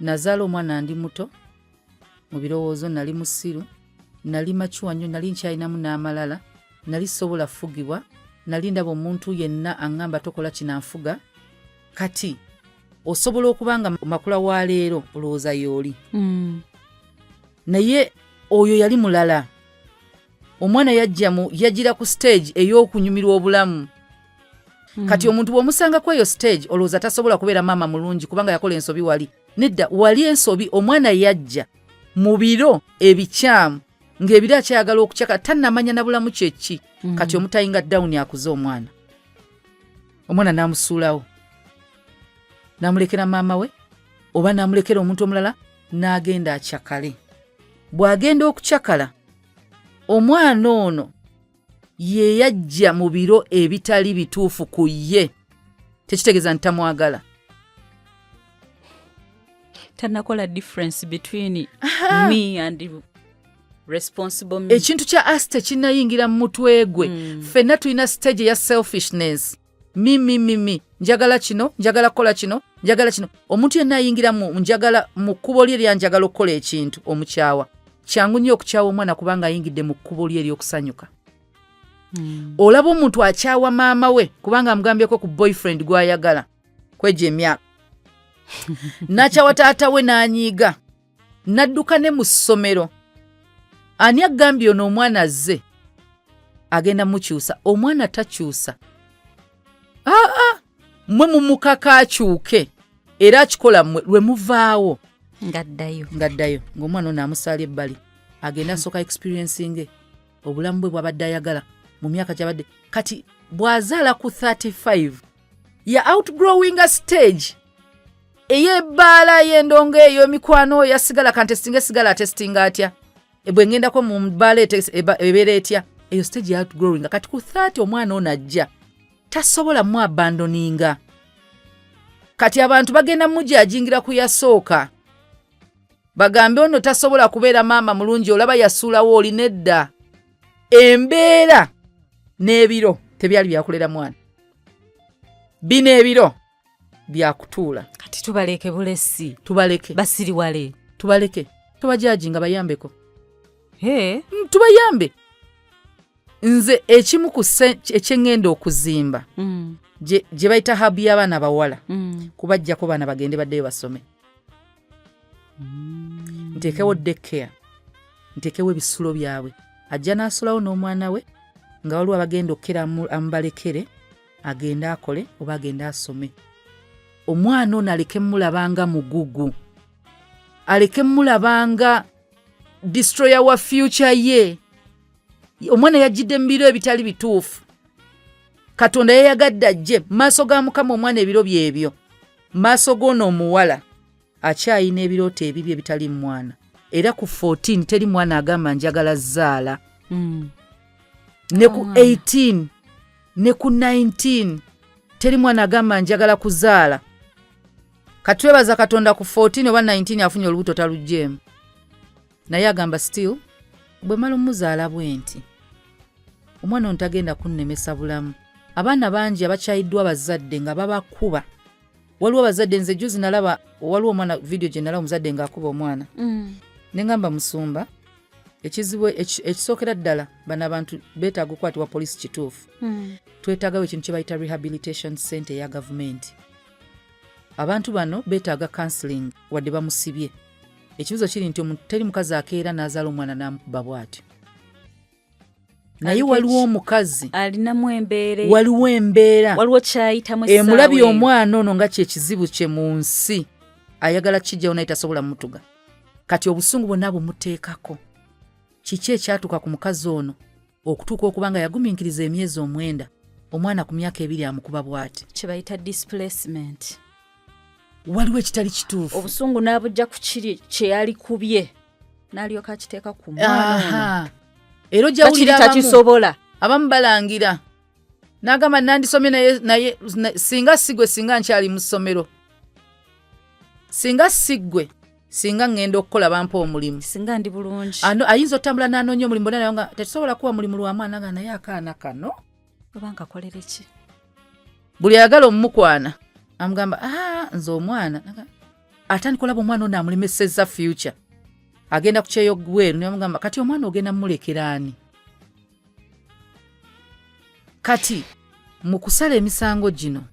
Nazaala omwana ndi muto mu birowoozo, nali musiru, nali mature nnyo, nali nkyalinamu n'amalala, nali sobola fugibwa, nali ndaba omuntu yenna aŋŋamba tokola kino anfuga. Kati osobola okuba nga Makula wa leero olowooza y'oli, naye oyo yali mulala. Omwana yajja mu yagira ku stage ey'okunyumirwa obulamu. Kati omuntu bw'omusangako eyo stage, olowooza tasobola kubeera maama mulungi kubanga yakola ensobi wali. Nedda, wali ensobi omwana yajja mu biro ebikyamu, ng'ebiro akyayagala okukyaka, tannamanya na bulamu kyeki. Kati omutayinga down akuze omwana, omwana n'amusuulawo, n'amulekera maama we oba n'amulekera omuntu omulala, n'agenda akyakale. Bw'agenda okukyakala, omwana ono ye yajja mu biro ebitali bituufu ku ye, tekitegeeza nti tamwagala. Tanakola difference between me and responsible me. Ekintu kya us tekinnayingira mu mutwe gwe. Ffenna tulina stage eya selfishness, mi mi mi mi, njagala kino, njagala kukola kino, njagala kino. Omuntu yenna ayingira mu njagala mu kkubo lye lya njagala okukola ekintu, omukyawa. Kyangu nnyo okukyawa omwana kubanga ayingidde mu kkubo lye ery'okusanyuka. Olaba omuntu akyawa maama we kubanga amugambyeko ku boyfriend gw'ayagala kwegyo emyaka, n'akyawa taata we, n'anyiiga, n'adduka ne mu ssomero. Ani agambye ono omwana azze agenda mukyusa? Omwana takyusa. Aa, mmwe mumukaka akyuke, era akikola mmwe lwe muvaawo. Ng'addayo. Ng'addayo ng'omwana ono amusaala ebbali, agenda asooka experiencing obulamu bwe bw'abadde ayagala mu myaka gy'abadde. Kati bw'azaala ku 35, ya outgrowing a stage ey'ebbaala, y'endongo eyo, emikwano, yasigala kantestinga esigala, atestinga atya? Bwe ngendako mu bbaala ebeera etya? Eyo stage ya outgrowing. Kati ku 30 omwana ono ajja tasobola mu abandoninga. Kati abantu bagenda mujajingira ku yasooka, bagambe ono tasobola kubeera maama mulungi, olaba yasuulawo oli. Nedda, embeera n'ebiro tebyali byakulera mwana, bino ebiro byakutuula. Kati tubaleke bulesi. Tubaleke. Basiriwale. Tubaleke, tubajajinga, bayambeko. He. Tubayambe. Nze ekimu ku ekyeŋŋenda okuzimba gye bayita hub y'abaana bawala, kubajjako baana bagende baddeyo basome, nteekewo daycare, nteekewo ebisulo byabwe, ajja n'asulawo n'omwana we, nga waliwo abagenda okukera amubalekere, agende akole oba agende asome. Omwana ono aleke mulabanga mugugu, aleke mulabanga destroyer wa future ye. Omwana yajjidde mu biro ebitali bituufu, Katonda yayagadde ajje mu maaso ga Mukama. Omwana ebiro byebyo maaso g'ono omuwala akyayina ebirooto ebibi ebitali mu mwana. Era ku 14 teri mwana agamba njagala zaala. Ne ku 18 ne ku 19 teri mwana agamba njagala kuzaala. Katwebaza Katonda ku 14 oba 19 afunye olubuto, talugjeemu, naye agamba still bwe mala omuzaala bwe nti omwana ono tagenda kunnemesa bulamu. Abaana bangi abakyayiddwa abazadde nga babakuba. Waliwo abazadde, nze juzi nalaba waliwo omwana, video gye nalaba omuzadde ng'akuba omwana, ne ngamba musumba, ekizibu ekisookera ddala, bano abantu beetaaga okukwatibwa poliisi. Kituufu, twetaagawo ekintu kye bayita rehabilitation center eya gavumenti. Abantu bano beetaaga counseling wadde bamusibye. Ekibuzo kiri nti omuntu, teri mukazi akeera n'azaala omwana n'amukuba bw'atyo, naye Aliko waliwo omukazi alinamu embeera, waliwo embeera, waliwo kyayitamu essaawa emulabye eyo. Omwana ono nga kyekizibu kye mu nsi, ayagala kijjawo naye tasobola mutuga. Kati obusungu bwonna bumuteekako. Kiki ekyatuuka ku mukazi ono okutuuka okuba nga yagumiikiriza emyezi 9, omwana ku myaka 2 amukuba bw'ati? Kye bayita displacement. Waliwo ekitali kituufu. Obusungu n'abujja ku kiri kye yalikubye n'alyoka akiteeka ku mwana ono. Aha. Era ojja Bakiri wulira abamu takisobola. Abamu balangira n'agamba nandisomye naye, naye singa sigwe, singa nkyali mu ssomero, singa siggwe, singa ŋŋenda okukola bampa omulimu, singa ndi bulungi. Ano ayinza otambula n'anoonya omulimu bonna, naye nga tetusobola kuwa mulimu lwa mwana nga naye akaana kano oba nkakolere ki? Buli ayagala omumukwana amugamba, "Ah, nze omwana." Atandika olaba omwana ono amulemesezza future, agenda ku kyeyo bweru nebamugamba, "Kati omwana ogenda mumulekera ani?" Kati mu kusala emisango gino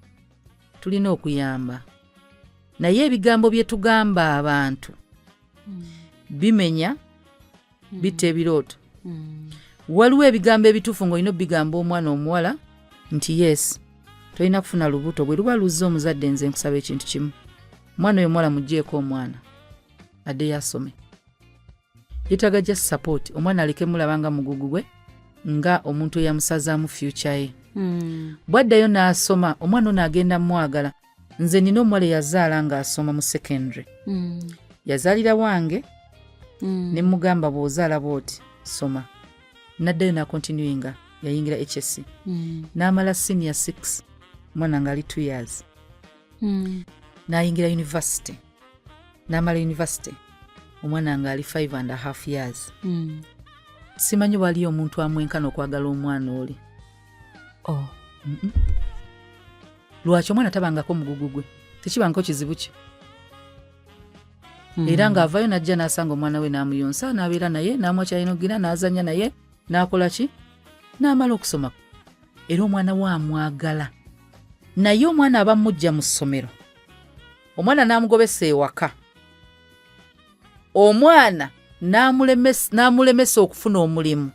tulina okuyamba, naye ebigambo bye tugamba abantu bimenya, bitta ebirooto. Waliwo ebigambo ebituufu ng'olina obigamba omwana omuwala nti yes, tolina kufuna lubuto, bwe luba luzze omuzadde, nze nkusaba ekintu kimu, omwana oyo omuwala mugjeeko omwana addeyo asome, yeetaaga just support. Omwana aleke mulaba nga mugugu gwe, nga omuntu eyamusazaamu future ye. Bwaddayo n'asoma, omwana ono agenda mwagala. Nze nina omuwala eyazaala ng'asoma mu secondary, yazaalira wange, ne mugamba bw'ozaala bw'oti soma. Naddayo n'acontinuinga, yayingira HSC, n'amala senior 6, omwana ng'ali 2 years, n'ayingira university, n'amala university, omwana ng'ali 5.5 years. Simanyi waliyo omuntu amwenkana okwagala omwana oli. Oh. Lwaki? Omwana tabangako mugugu gwe, tekibangako kizibu kye. Era ng'avaayo n'ajja n'asanga omwana we, n'amuyonsa, n'abeera naye, n'amwakyalinogira, n'azanya naye, n'akola ki, n'amala okusoma, era omwana we amwagala. Naye omwana aba mujja mu ssomero, omwana n'amugobesa ewaka, omwana n'amulemesa okufuna omulimu,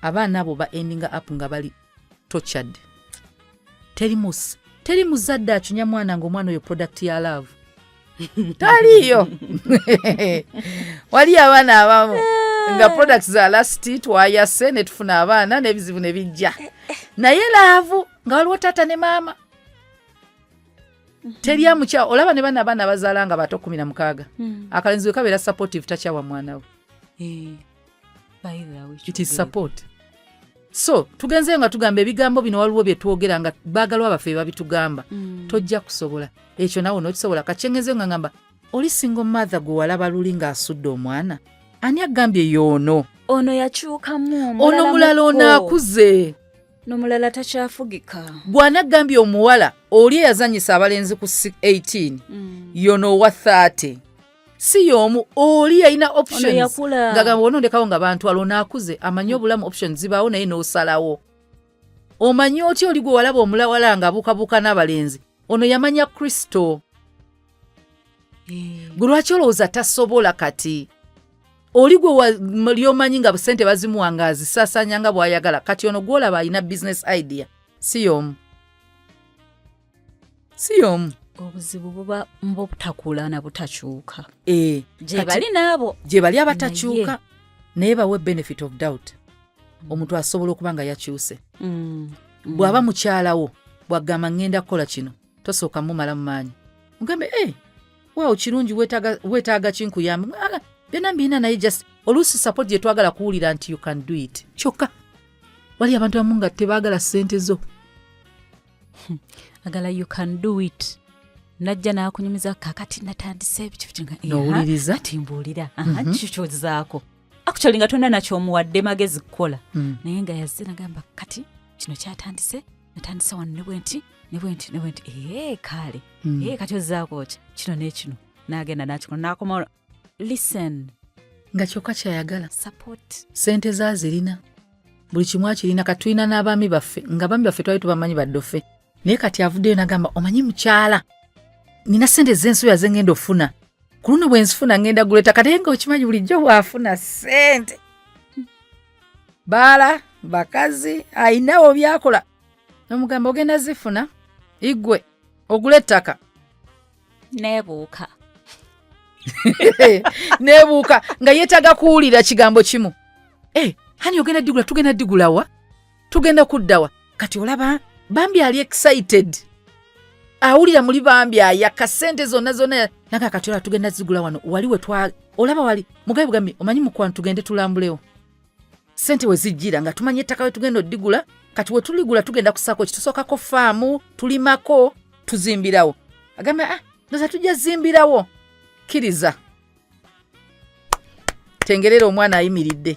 abaana abo ba endinga up nga bali tortured. Teri muzadde akinya mwana ng'omwana oyo product ya love. Taliiyo. Wali abaana abamu nga products za last twayase ne tufuna abaana n'ebizibu ne bijja, naye love nga waliwo taata ne maama teri amukya. Olaba ne bana abaana bazaala nga bato 16, akalenzi we kabeera supportive, takyawa mwana we. Eh, by the way, It is support. So tugenzeyo nga tugamba ebigambo bino, waliwo bye twogera nga baagalwa baffe babitugamba, tojja kusobola ekyo, naawe nokisobola. Kakyengezeyo nga ngamba oli single mother gwe walaba luli ng'asudde omwana, ani agambye yoono? Ono yakyukamu. Ono mulala, ono akuze. N'omulala takyafugika. Bw'anaggambye omuwala oli eyazanyisa abalenzi ku 18, yono owa 30 si y'omu. Oli yalina options. Yakula. Ngagamba wonondekawo nga bantwala. Ono akuze, amanyi obulamu, options zibaawo naye n'osalawo. Omanyi otya oli gwe walaba omulawala nga abuukabuuka n'abalenzi, ono yamanya Kristo. Gwe lwaki olowooza tasobola? Kati oli gwe lyomanyi nga sente bazimuwa nga azisaasaanya nga bw'ayagala, kati ono gw'olaba alina business idea si y'omu, si y'omu. Obuzibu buba mubutakuula na butakyuka. Eh, gye kati bali n'abo. Gye bali abatakyuka, naye bawe benefit of doubt. Omuntu asobola okuba nga yakyuse. Bw'aba mukyalawo bw'agamba ŋŋenda kukola kino, tosooka mumala mu maanyi. Mugambe, e waawo, kirungi, weetaaga kinkuyamba? Ah, byonna mbirina, naye just oluusi support gye twagala kuwulira nti you can do it kyokka. Wali abantu abamu nga tebaagala ssente zo. Agala you can do it. Najja n'akunyumiza, kakati natandise ebiki nga N'owuliriza. Kati mbuulira, aha, kikyozaako actually nga tonna nakyomuwadde magezi kukola, naye nga yazze nagamba kati kino kyatandise, natandise wano ne bwe nti ne bwe nti ne bwe nti. Ee, kale. Ee, kati ozzaako ki kino n'ekino, n'agenda n'akikola n'akomawo. Listen. Nga kyokka kyayagala. Support. Sente zaazirina, buli kimu akirina. Kati tulina n'abaami baffe nga abaami baffe twali tubamanyi baddofe, naye kati avuddeyo n'agamba, omanyi mukyala, nina sente zensoya zengenda ofuna ku luno, bwe nzifuna ngenda guleta. Kati nga okimanyi bulijjo bw'afuna sente baala bakazi ayinawo byakola, nomugamba ogenda zifuna igwe ogula ettaka. Neebuuka. Neebuuka nga yeetaaga kuwulira kigambo kimu. Eh, honey, ogenda digula, tugenda digulawa, tugenda kuddawa? Kati olaba bambi ali excited, awulira muli bambi ayaka sente zonna zonna naga. Kati olaba tugenda zigula wano wali wetwa, olaba wali mugabe bugambi, omanyi mukwano, tugende tulambulewo sente we zijjira nga tumanyi ettaka we tugenda odigula. Kati we tuligula tugenda kusaako ki? Tusookako faamu, tulimako, tuzimbirawo. Agambe, ah, ndoza tujja zimbirawo. Kkiriza, tengerera omwana ayimiridde.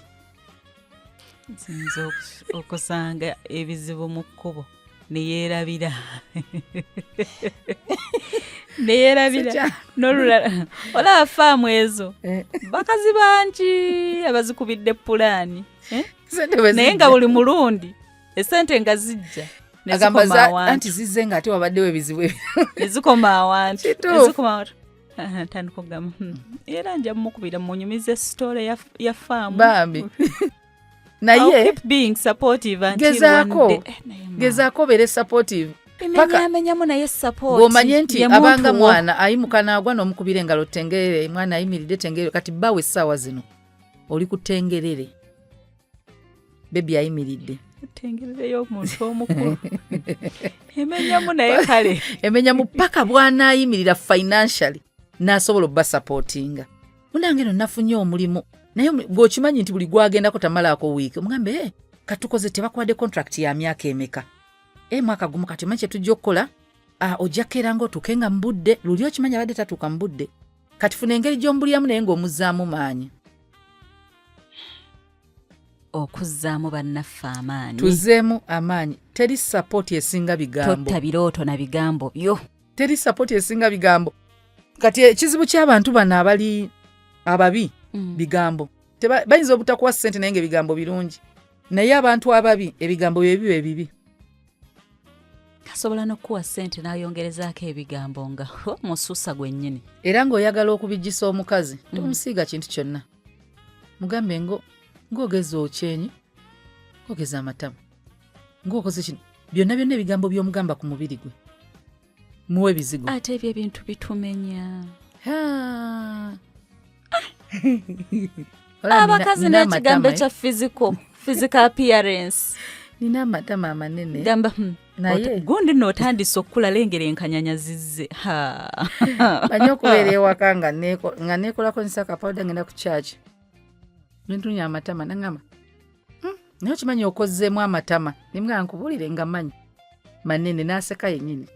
Nsinza okusanga ebizibu mu kkubo neyeerabira neyeerabira. N'olulala olaba faamu ezo, Eh. bakazi bangi abazikubidde pulaani, eh? Sente bwe Naye nga zijja. buli mulundi esente nga zijja Agamba nezikoma awantu. Anti zizze nga ate wabaddewo ebizibu Nezikoma awantu. Kituufu. Nezikoma awantu. Aha, tandika okugamba, era nja mukubira munyumize story ya faamu." Bambi. I'll Naye keep being supportive until Gezaako. one day. Eh, naye ma. Gezaako obeere supportive paka Bimenyamenyamu, naye support. Bw'omanye nti Ye muntu abanga wo. mwana ayimuka n'agwa, n'omukubira engalo, tengerere mwana ayimiridde, tengerere. Kati bbawe essaawa zino oli ku tengerere, baby ayimiridde. Tengerereyo omuntu omukulu emenyamu, naye kale. Emenyamu paka bw'anaayimirira financially n'asobola obasupportinga. Munange no nafunye omulimu, naye bw'okimanyi nti buli gwagendako tamalaako wiiki, omugambe, hey, katukoze, tebakuwadde contract ya myaka emeka? E, mwaka gumu. Kati omanyi kyetujja okukola? Ah, ojja kukeera ng'otuuke nga mu budde. Luli okimanyi abadde tatuuka mu budde. Kati funa engeri gy'omubuliramu naye ng'omuzzaamu maanyi. Okuzzaamu bannaffe amaanyi. Tuzzeemu amaanyi. Teri support esinga bigambo. Totta birooto na bigambo byo. Teri support esinga bigambo. Kati ekizibu ky'abantu bano abali ababi, bigambo. Bayinza obutakuwa ssente naye nga ebigambo birungi, naye abantu ababi ebigambo bye biba ebibi. Asobola n'okukuwa ssente n'ayongerezaako ebigambo nga ho, mususa gwennyini. Era ng'oyagala okubijjisa omukazi, tomusiiga kintu kyonna. Mugambe ng'ogeza okyenyi, ng'ogeza amatama, ng'okoze kino, byonna byonna ebigambo by'omugamba ku mubiri gwe, muwe ebizigo. Ate ebyo ebintu bitumenya. Ha. Abakazi n'ekigambo ekya physical appearance. Nina amatama amanene. Gamba Naye- Gundi nno otandise okukula, lengera enkanyanya zizze. Ha. Manyi okubeera ewaka nga neekolako nsaka powder, ngenda ku church, nentunya amatama, nangamba, naye okimanyi okozzeemu amatama?" Nemugamba, "Nkubuulire nga manyi manene." N'aseka yennyini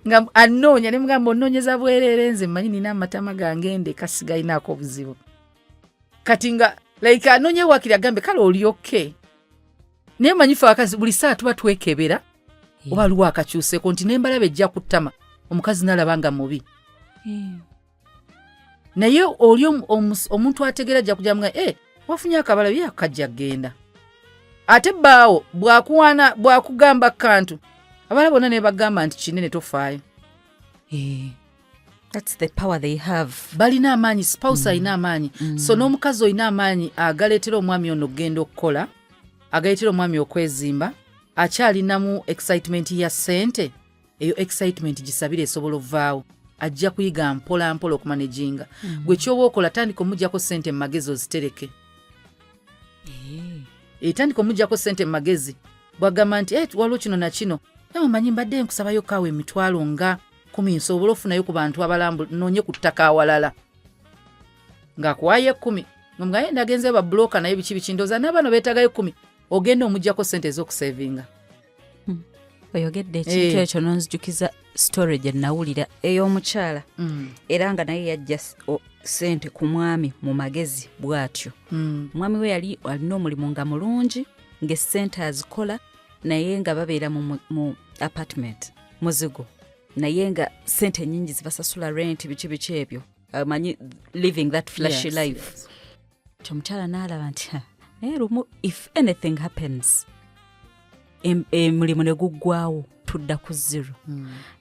nga anoonya. Nemugamba, "Onoonyeza bwereere, nze mmanyi nina amatama gange ndeka, sigalinaako obuzibu." Kati nga like anoonya wakiri agambe, "Kale oli okay." Naye manyi fe abakazi buli saa tuba twekebera oba aliwo akakyuseko nti nembalaba ejja kuttama omukazi nalaba nga mubi. Naye oli omuntu ategeera ajja kujja mga, "Eh, wafunye akabala ye akajja genda." Ate bbaawo bwakuwaana, bwakugamba kantu, abalala bonna ne bagamba nti kinene, tofaayo. That's the power they have. Balina amaanyi, spouse alina amaanyi. So n'omukazi olina amaanyi agaleetera omwami ono okugenda okukola, agaleetera omwami okwezimba. Akyalinamu excitement ya ssente, eyo excitement gisabire esobola ovaawo. Ajja kuyiga mpola mpola okumanaginga. Gwe kyoba okola, tandika omugyako ssente mu magezi ozitereke. Etandika omugyako ssente mu magezi. Bwagamba nti, "Eh, waliwo kino na kino," nawe omanyi mbadde nkusabayo kaawa emitwalo nga 10 nsobole ofunayo ku bantu abalambu, noonye ku ttaka awalala, ng'akuwaayo 10, ngaye ndagenze babulooka naye biki biki, ndowooza n'abano beetagayo 10, ogenda omugyako ssente ez'okusevinga. Oyogedde ekintu ekyo nonzijukiza story gye nawulira ey'omukyala, era nga naye yajja sente ku mwami mu magezi bw'atyo. Omwami we yali alina omulimu nga mulungi, ng'essente azikola, naye nga babeera mu apartment muzigo, naye nga sente nyingi zibasasula rent, biki biki ebyo, amanyi living that flashy life. Ti omukyala n'alaba nti, "Ha, naye lumu if anything happens, emulimu ne guggwawo, tudda ku zero."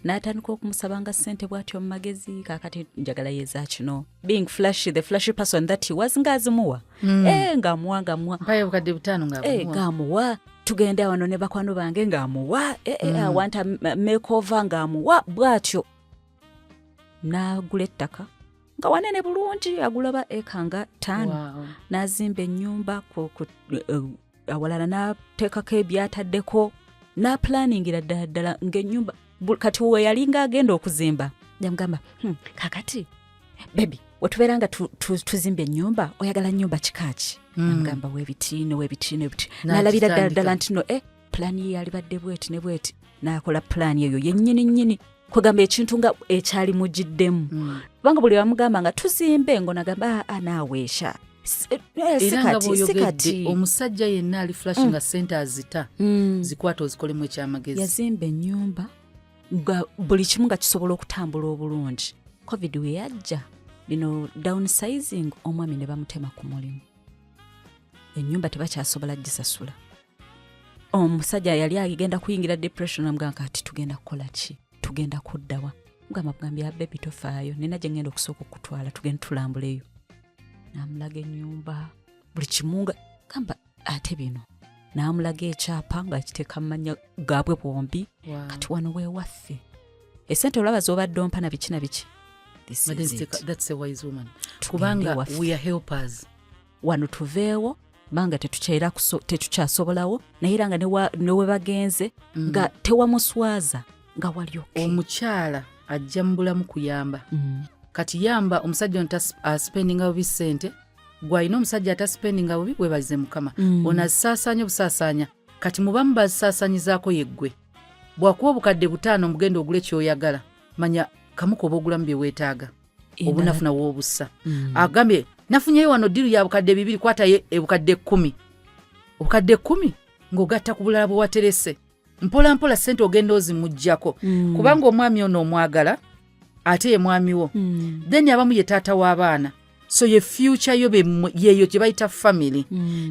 N'atandika okumusabanga ssente bw'atyo mu magezi, "Kaakati njagala yeza kino," being flashy, the flashy person that he was, ng'azimuwa. Eh, ng'amuwa, ng'amuwa. Mpayo obukadde 5 Eh, ng'abumuwa. Ng'amuwa, "Tugende wano ne bakwano bange," ng'amuwa. Eh, eh, "I want a makeover," ng'amuwa bw'atyo. N'agula ettaka nga wanene bulungi, agula ba eka nga 5. N'azimba ennyumba awalala, n'ateekako ebyataddeko, n'aplaningira ddala ddala ng'ennyumba kati we yalinga agenda okuzimba, yamugamba, kakati baby, wetubeera nga tuzimba ennyumba, oyagala nnyumba kikaaki?" Namugamba webiti newebiti nebiti. N'alabira ddala ddala nti no, pulaani ye yalibadde bweti ne bweti. N'akola pulaani eyo yennyini nnyini, kwegamba ekintu nga ekyali mugiddemu, kubanga buli wamugamba nga tuzimbe, ng'onagamba, "Aa, naaweesha." Si Era nga kati, si bw'oyogedde, kati. omusajja yenna ali flash nga sente azita, zikwata ozikolemu ekyamagezi. Yazimba ennyumba nga buli kimu nga kisobola okutambula obulungi. COVID we yajja, bino downsizing, omwami ne bamutema ku mulimu, ennyumba tebakyasobola gisasula. Omusajja yali agenda kuyingira depression. Amugamba, "Kati tugenda kukola ki? Tugenda kuddawa?" Mugamba bugambye, "Baby, tofaayo, nina gye ngenda okusooka okutwala, tugenda tulambuleyo." N'amulaga ennyumba, buli kimu, nga gamba ate bino, n'amulaga ekyapa nga kiteeka mu mannya gaabwe bombi. "Kati wano weewaffe, esente olaba z'obadde ompa na biki na biki. This But is then it. That's a wise woman. Tugende Kubanga ewaffe. we are helpers. Wano tuveewo, banga tetukyasobolawo." Naye era nga ne we bagenze nga tewamuswaza, nga wali okay. Omukyala ajja mu bulamu kuyamba. Kati yamba omusajja ono aspendinga bubi ssente. Gwalina omusajja ataspendinga bubi, weebalize Mukama. Ono azisaasaanya obusaasaanya. Kati mubamu bazisaasanyizaako yeggwe. Bwakuwa obukadde 5, omugenda ogule kyoyagala, manya kamu koba ogulamu bye weetaaga, obunafuna woobussa. Agambye, "Nafunyeyo wano deal ya bukadde 2," kwatayo ebukadde 10, obukadde 10 ng'ogatta ku bulala bwe waterese. Mpola mpola ssente ogenda ozimuggyako, kubanga omwami ono omwagala, ate ye mwami wo. Then abamu ye taata w'abaana, so ye future yo, yeeyo gye bayita family.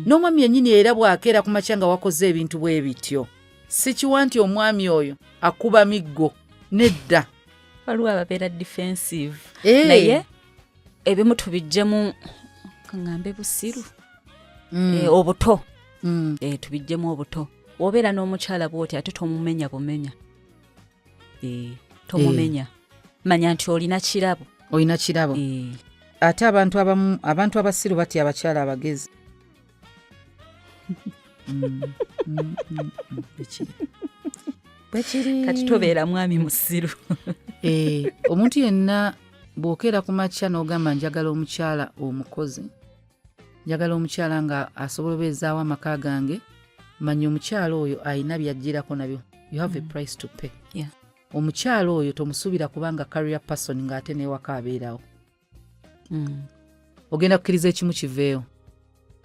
N'omwami yennyini era bw'akeera ku makya nga wakoze ebintu bwe bityo, sikiwa nti omwami oyo akuba miggo, nedda. Waliwo ababeera defensive. Naye ebimu tubijjemu kaŋŋambe busiru. Obuto. Tubijjemu obuto. Wobeera n'omukyala bwoti, ate tomumenya bumenya. Tomumenya. Manya nti olina kirabo. Olina kirabo. Ate abantu abamu, abantu abasiru batya abakyala abagezi. Bwekiri. Bwekiri. Kati tobeera mwami musiru. Omuntu yenna bw'okeera ku makya n'ogamba njagala omukyala omukozi, njagala omukyala nga asobola obeezaawo amaka gange, manya omukyala oyo alina by'ajjirako nabyo. You have a price to pay. Omukyala oyo tomusuubira kubanga career person ng'ate n'ewaka abeerawo. Ogenda kukkiriza ekimu kiveewo.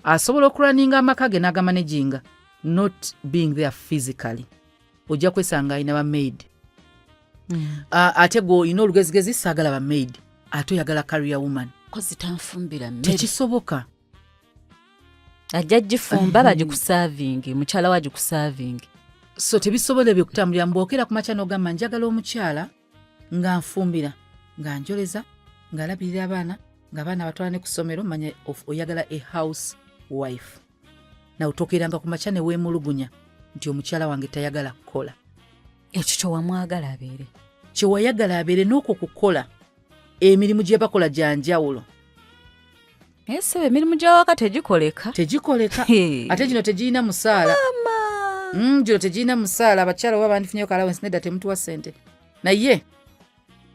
Asobola okurunninga amaka ge n'agamanaginga, not being there physically. Ojja kwesanga alina ba maid. Ate gwe olina olugezigezi, saagala ba maid, ate oyagala career woman. Kozi tanfumbira mmere. Tekisoboka. Ajja gifumba, bagikuservinge, mukyala we agikuservinge. So tebisobola ebyo kutambulira. Mbwokera ku makya n'ogamba njagala omukyala nga nfumbira, nga njoleza, ng'alabirira abaana, ng'abaana batwala ne ku ssomero, manya oyagala a house wife. Nawe tokeeranga ku makya ne weemulugunya nti omukyala wange tayagala kukola. Ekyo kyewamwagala abeere. Kyewayagala abeere n'okwo kukola, emirimu gye bakola gya njawulo. Naye ssebo, emirimu gy'awaka tegikoleka. Tegikoleka. Hey. Ate gino tegirina musaala. Gino tegirina musaala. Abakyala oba bandifunyeyo ka allowance, nedda, temutuwa ssente. Naye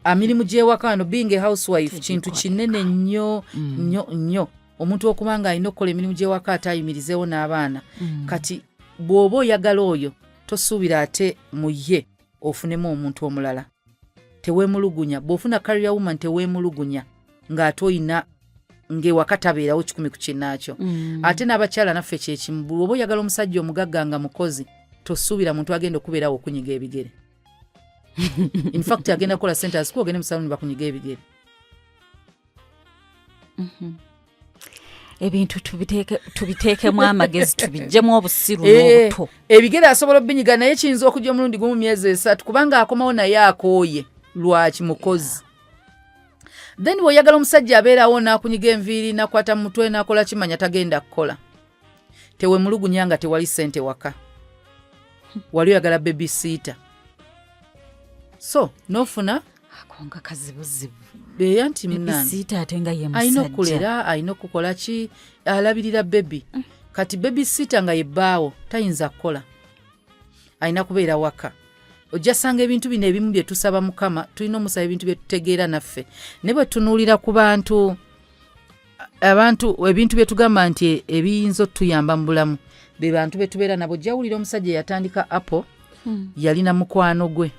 emirimu gy'ewaka wano, being a housewife kintu kinene nnyo nnyo nnyo. Omuntu okuba nga alina okukola emirimu gy'ewaka ate ayimirizeewo n'abaana. Kati bw'oba oyagala oyo, tosuubira ate mu ye ofunemu omuntu omulala. Teweemulugunya bw'ofuna career woman, teweemulugunya ng'ate oyina ng'ewaka tabeerawo 100 ku kinnaakyo. Ate n'abakyala naffe kyekimu. Bw'oba oyagala omusajja omugagga nga mukozi, tosuubira muntu agenda okubeerawo okunyiga ebigere. In fact, agenda kukola sente azikuwa, ogende mu saluni bakunyiga ebigere. Ebintu tubiteekemu amagezi, tubiggyemu obusiru n'obuto. Ebigere asobola obinyiga, naye kiyinza okujja omulundi gumu myezi 3, kubanga akomawo naye akooye. Lwaki? Mukozi. Then bw'oyagala omusajja abeerawo n'akunyiga enviiri, n'akwata mu mutwe, n'akola, kimanya tagenda kukola. Tewemulugunya nga tewali ssente waka. Wali oyagala babysitter, so n'ofuna. Ako nga kazibuzibu. Eya, nti munange babysitter ate nga ye alina musajja. Okulera, alina okukola ki, alabirira baby. Kati babysitter nga yebbaawo tayinza kukola, alina kubeera waka. Ojja sanga ebintu bino ebimu bye tusaba Mukama, tulina omusaba ebintu bye tutegeera naffe. Naye bwe tunuulira ku bantu, abantu ebintu bye tugamba nti ebiyinza otuyamba mu bulamu, be bantu be tubeera nabo. Ojja wulira omusajja eyatandika Apple yalina mukwano gwe,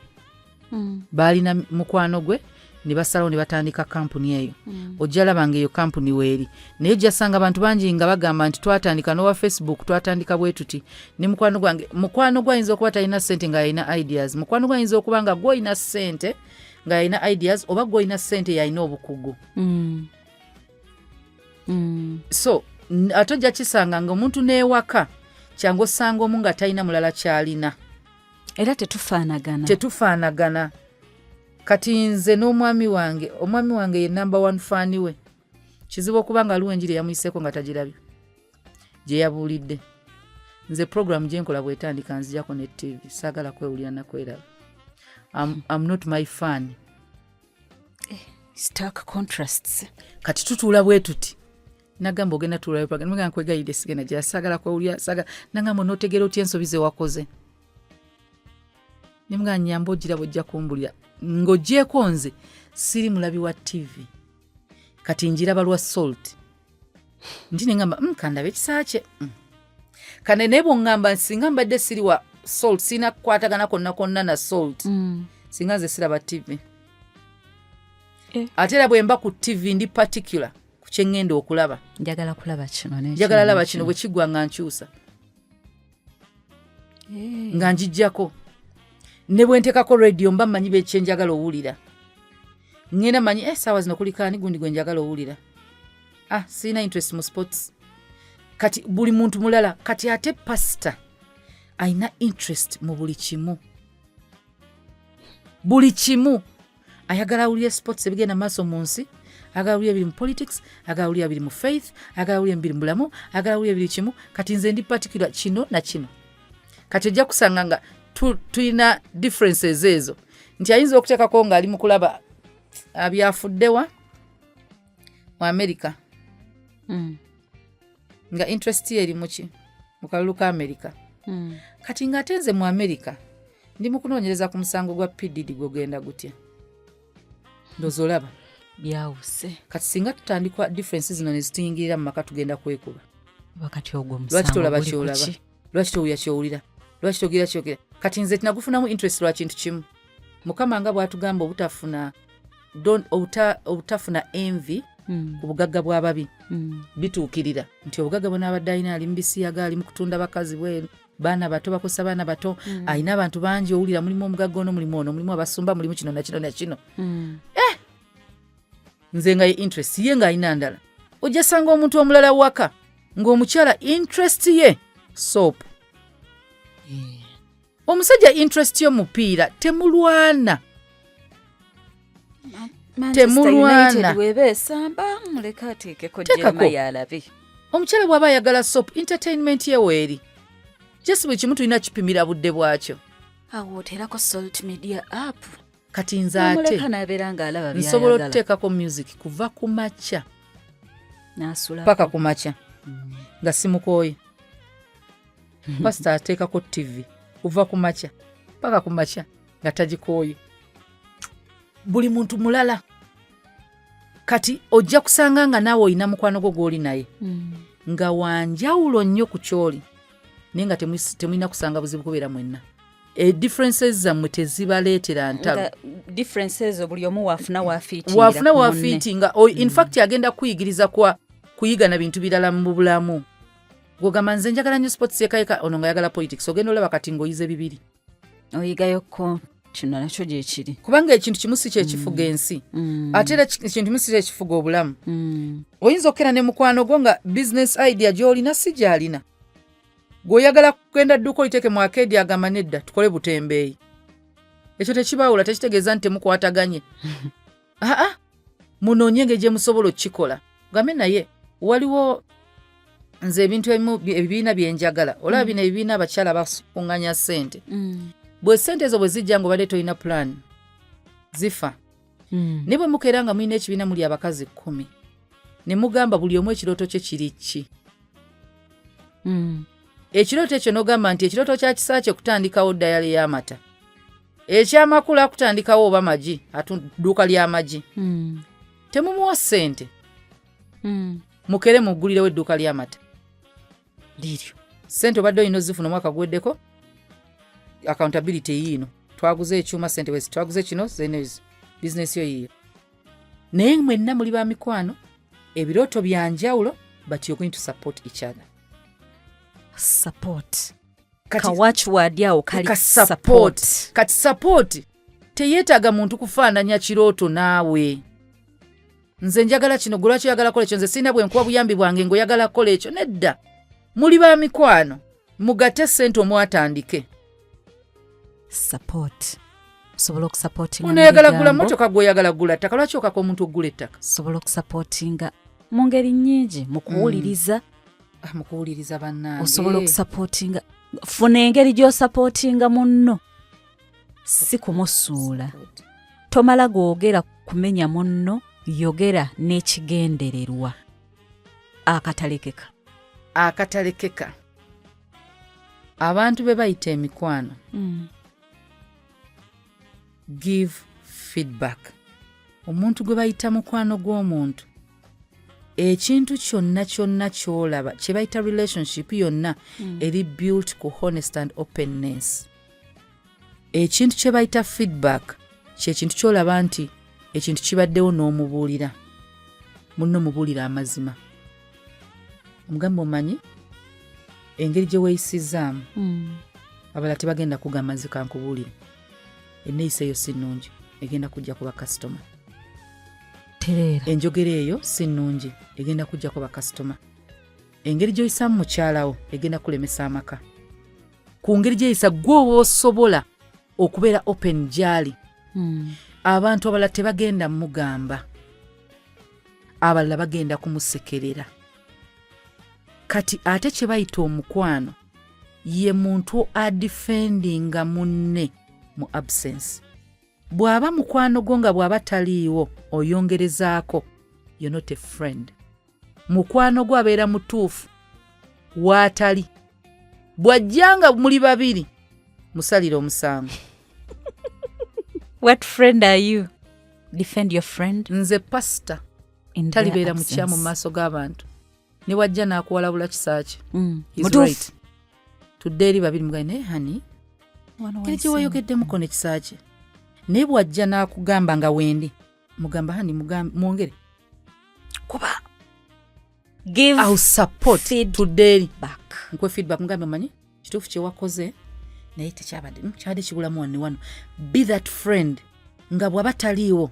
baalina mukwano gwe ne basalawo ne batandika kampuni eyo. Ojja laba nga eyo kampuni weeri, naye ojja sanga abantu bangi nga bagamba nti twatandika n'owa Facebook, twatandika bwe tuti ne mukwano gwange. Mukwano gwe ayinza okuba talina ssente nga yalina ideas. Mukwano gwe ayinza okuba nga gw'olina ssente nga yalina ideas, oba gw'olina ssente yalina obukugu. So ate ojja kisanga nga omuntu n'ewaka kyangu osanga omu nga talina mulala kyalina. Era tetufaanagana. Tetufaanagana. Kati nze n'omwami wange, omwami wange ye number one fan we. Kizibu okuba nga aliwo enjiri eyamuyiseeko nga tagirabye gye yabuulidde. Nze program gye nkola bwetandika nzijako ne TV, saagala kwewulira nakweraba. I'm not my fan. Stark contrasts. Kati tutuula bwe tuti, nagamba ogenda tuulayo program, nagamba nkwegayidde sigenda gya, saagala kwewulira, saagala. Nagamba onootegeera otya ensobi ze wakoze? Nemugamba nyamba ogiraba, ojja kumbulira. Ng'ogyeko nze siri mulabi wa TV, kati njiraba lwa Salt nti neŋamba kandabe ekisa kye. Kane naye bwoŋŋamba singa mbadde siri wa Salt, sirina kukwatagana konna konna na Salt, singa nze siraba TV. Ate era bwe mba ku TV ndi particular ku kye ŋŋenda okulaba. Njagala kulaba kino n'ekino. Njagala laba n'ekino. Kino bwe kiggwa nga nkyusa, nga njijjako. Ne bwe nteekako radio mba mmanyi bekyenjagala owulira. Ŋŋenda manyi saawa zino kuliko ani gundi gwe njagala owulira. Ah, sirina interest mu sports. Kati buli muntu mulala. Kati ate pasita alina interest mu buli kimu, buli kimu. Ayagala awulire sports, ebigenda maaso mu nsi, ayagala awulire biri mu politics, ayagala awulire biri mu faith, ayagala awulire biri mu bulamu, ayagala awulire biri kimu. Kati nze ndi particular kino na kino. Kati ojja kusanga nga tulina differences ezo, nti ayinza okuteekako ng'ali mu kulaba Byafuddewa mu America. Nga interest ye eri muki? Mu kalulu ka America. Kati ng'ate nze mu America ndi mu kunoonyereza ku musango gwa PDD, gwogenda gutya? Ndowooza olaba. Byawuse. Kati singa tutandikwa difference zino ne zituyingirira mu maka, tugenda kwekuba. Wakati ogwo Lwaki omusango tolaba guli kyolaba? kuki? Lwaki towulira kyowulira? Lwaki togira kyogera? Kati nze tinagufunamu interest lwa kintu kimu. Mukama nga bw'atugamba obutafuna obutafuna envy ku bugagga bw'ababi, bituukirira nti obugagga bw'anaabadde alina, ali mu bisiyaga, ali mu kutunda bakazi bweru, baana bato, bakozesa baana bato, alina abantu bangi. Owulira mulimu omugagga ono, mulimu ono, mulimu abasumba, mulimu kino nakino nakino. Nze nga ye interest ye ng'alina ndala. Ojja sanga omuntu omulala waka ng'omukyala interest ye soap, omusajja interest yo mupiira. Temulwana. Manchester Temulwana. United weba esamba, muleka ateekeko. Teekako. Jeremiah alabe. Omukyala bw'aba ayagala soap, entertainment ye weeri. Just buli kimu tulina kipimira budde bwakyo. Awo oteerako Salt Media app. Kati nze ate nomuleka n'abeera ng'alaba nsobola byayagala. okuteekako music kuva ku makya n'asula paka ku makya nga simukooye. Pasita ateekako TV kuva ku makya paka ku makya nga tagikooye. Buli muntu mulala. Kati ojja kusanga nga naawe olina mukwano gwo gw'oli naye nga wanjawulo nnyo ku kyoli, naye nga temulina kusanga buzibu kubeera mwenna. Edifferences zammwe tezibaleetera ntalo. Nga difference ezo buli omu waafuna waafiitingira wafuna ku munne. Wafiitinga. In fact agenda kuyigiriza kwa kuyiga na bintu birala mu bulamu. Gwogamba nze njagala nnyo sports yekayeka, ono nga ayagala politics, ogenda olaba kati ng'oyize bibiri. Oyigayokko kino nakyo gyekiri. Kubanga ekintu kimu si kyekifuga ensi, ate era ekintu kimu si kyekifuga obulamu. Oyinza okukera ne mukwano gwo nga business idea gy'olina si gy'alina. Gw'oyagala kugenda dduuka oliteeke mu arcade, agamba nedda, tukole butembeeyi. Ekyo tekibawula, tekitegeeza nti temukwataganye. Aa, munoonye engeri gye musobola okukikola. Gambe naye waliwo nze ebintu ebimu ebibiina bye njagala. Olaba bino ebibiina abakyala bakuŋŋanya ssente, bwe ssente ezo bwe zijja nga obadde tolina plan, zifa. Naye bwe mukeera nga mulina ekibiina, muli abakazi 10, ne mugamba buli omu ekirooto kye kiri ki, ekirooto ekyo n'ogamba nti ekirooto kya kisa kye kutandikawo dairy y'amata, ekyamakula kutandikawo oba magi, dduuka ly'amagi. Temumuwa ssente, mukere muggulirewo edduuka ly'amata. Liryo. Ssente obadde olina ozifuna omwaka guweddeko, accountability yiino: twaguze ekyuma, ssente wezi, twaguze kino, zenezi, bizinesi yo yiyo. Naye mwenna muli ba mikwano, ebirooto bya njawulo, but you're going to support each other. Support. Kati ka watchword awo kali ka support. Kati support teyeetaaga muntu kufaananya kirooto naawe. Nze njagala kino, gwe lwaki oyagala kola ekyo? Nze sirina bwe nkuwa buyambi bwange ng'oyagala kukola ekyo. Nedda, muli ba mikwano, mugatte ssente omwatandike. Support, osobola okusupportinga ono oyagala gula motoka, gwe oyagala gula ttaka. Lwaki okaka omuntu okugula ettaka? Osobola okusupportinga mu ngeri nnyingi, mu kuwuliriza. Ah, mu kuwuliriza, bannange. Osobola okusupportinga, funa engeri gy'osupportinga munno, si kumusuula. Tomala googera kumenya munno, yogera n'ekigendererwa akatalekeka. Akatalekeka. Abantu be bayita emikwano, give feedback. Omuntu gwe bayita mukwano gw'omuntu, ekintu kyonna kyonna ky'olaba kye bayita relationship yonna eri built ku honest and openness. Ekintu kye bayita feedback kyekintu ky'olaba nti ekintu kibaddewo n'omubuulira munno, mubuulira amazima, omugamba omanyi engeri gye weeyisizaamu, abalala tebagenda kugamba. Nze kankubuulire, enneeyisa eyo si nnungi, egenda kujja kuba kasitoma. Tereera. Enjogera eyo si nnungi, egenda kujjako bakasitoma. Engeri gy'oyisaamu mukyalawo egenda kulemesa amaka. Ku ngeri gyeyisa gwe oba osobola okubeera open gy'ali, abantu abalala tebagenda mugamba, abalala bagenda kumusekerera. Kati ate kye bayita omukwano ye muntu adefendinga munne mu absence. Bw'aba mukwano gwo nga bw'aba taliiwo oyongerezaako, you're not a friend. Mukwano gwo abeera mutuufu waatali. Bw'ajja nga muli babiri, musalire omusango. What friend are you? Defend your friend. Nze pasita in their talibeera mukyamu mu absence. maaso g'abantu, ne wajja n'akuwalabula kisaaki. He's Mutuufu. right. Tudde eri babiri, mugaye, naye honey, Wano ngeri gye wayiseemu. wayogeddemuko ne kisaaki, naye bw'ajja n'akugamba nga wendi, mugamba, honey, mwongere Kuba give I'll support. feed Tudde eri back. Nkuwe feedback, mugambe, manyi kituufu kyewakoze, naye tekyabadde, kyabadde kibulamu wano ne wano. Be that friend nga bw'aba taliiwo,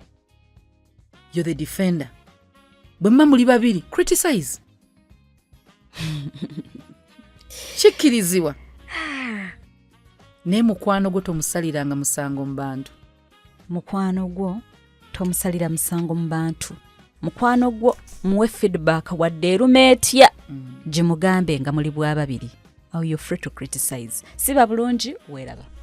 you're the defender. Bwe muba muli babiri, criticize, kikkirizibwa, naye mukwano gwo tomusaliranga musango mu bantu. Mukwano gwo tomusalira musango mu bantu. Mukwano gwo muwe feedback, wadde eruma etya, gimugambe nga muli bwa babiri. Awo you're free to criticize. Siba bulungi, weeraba.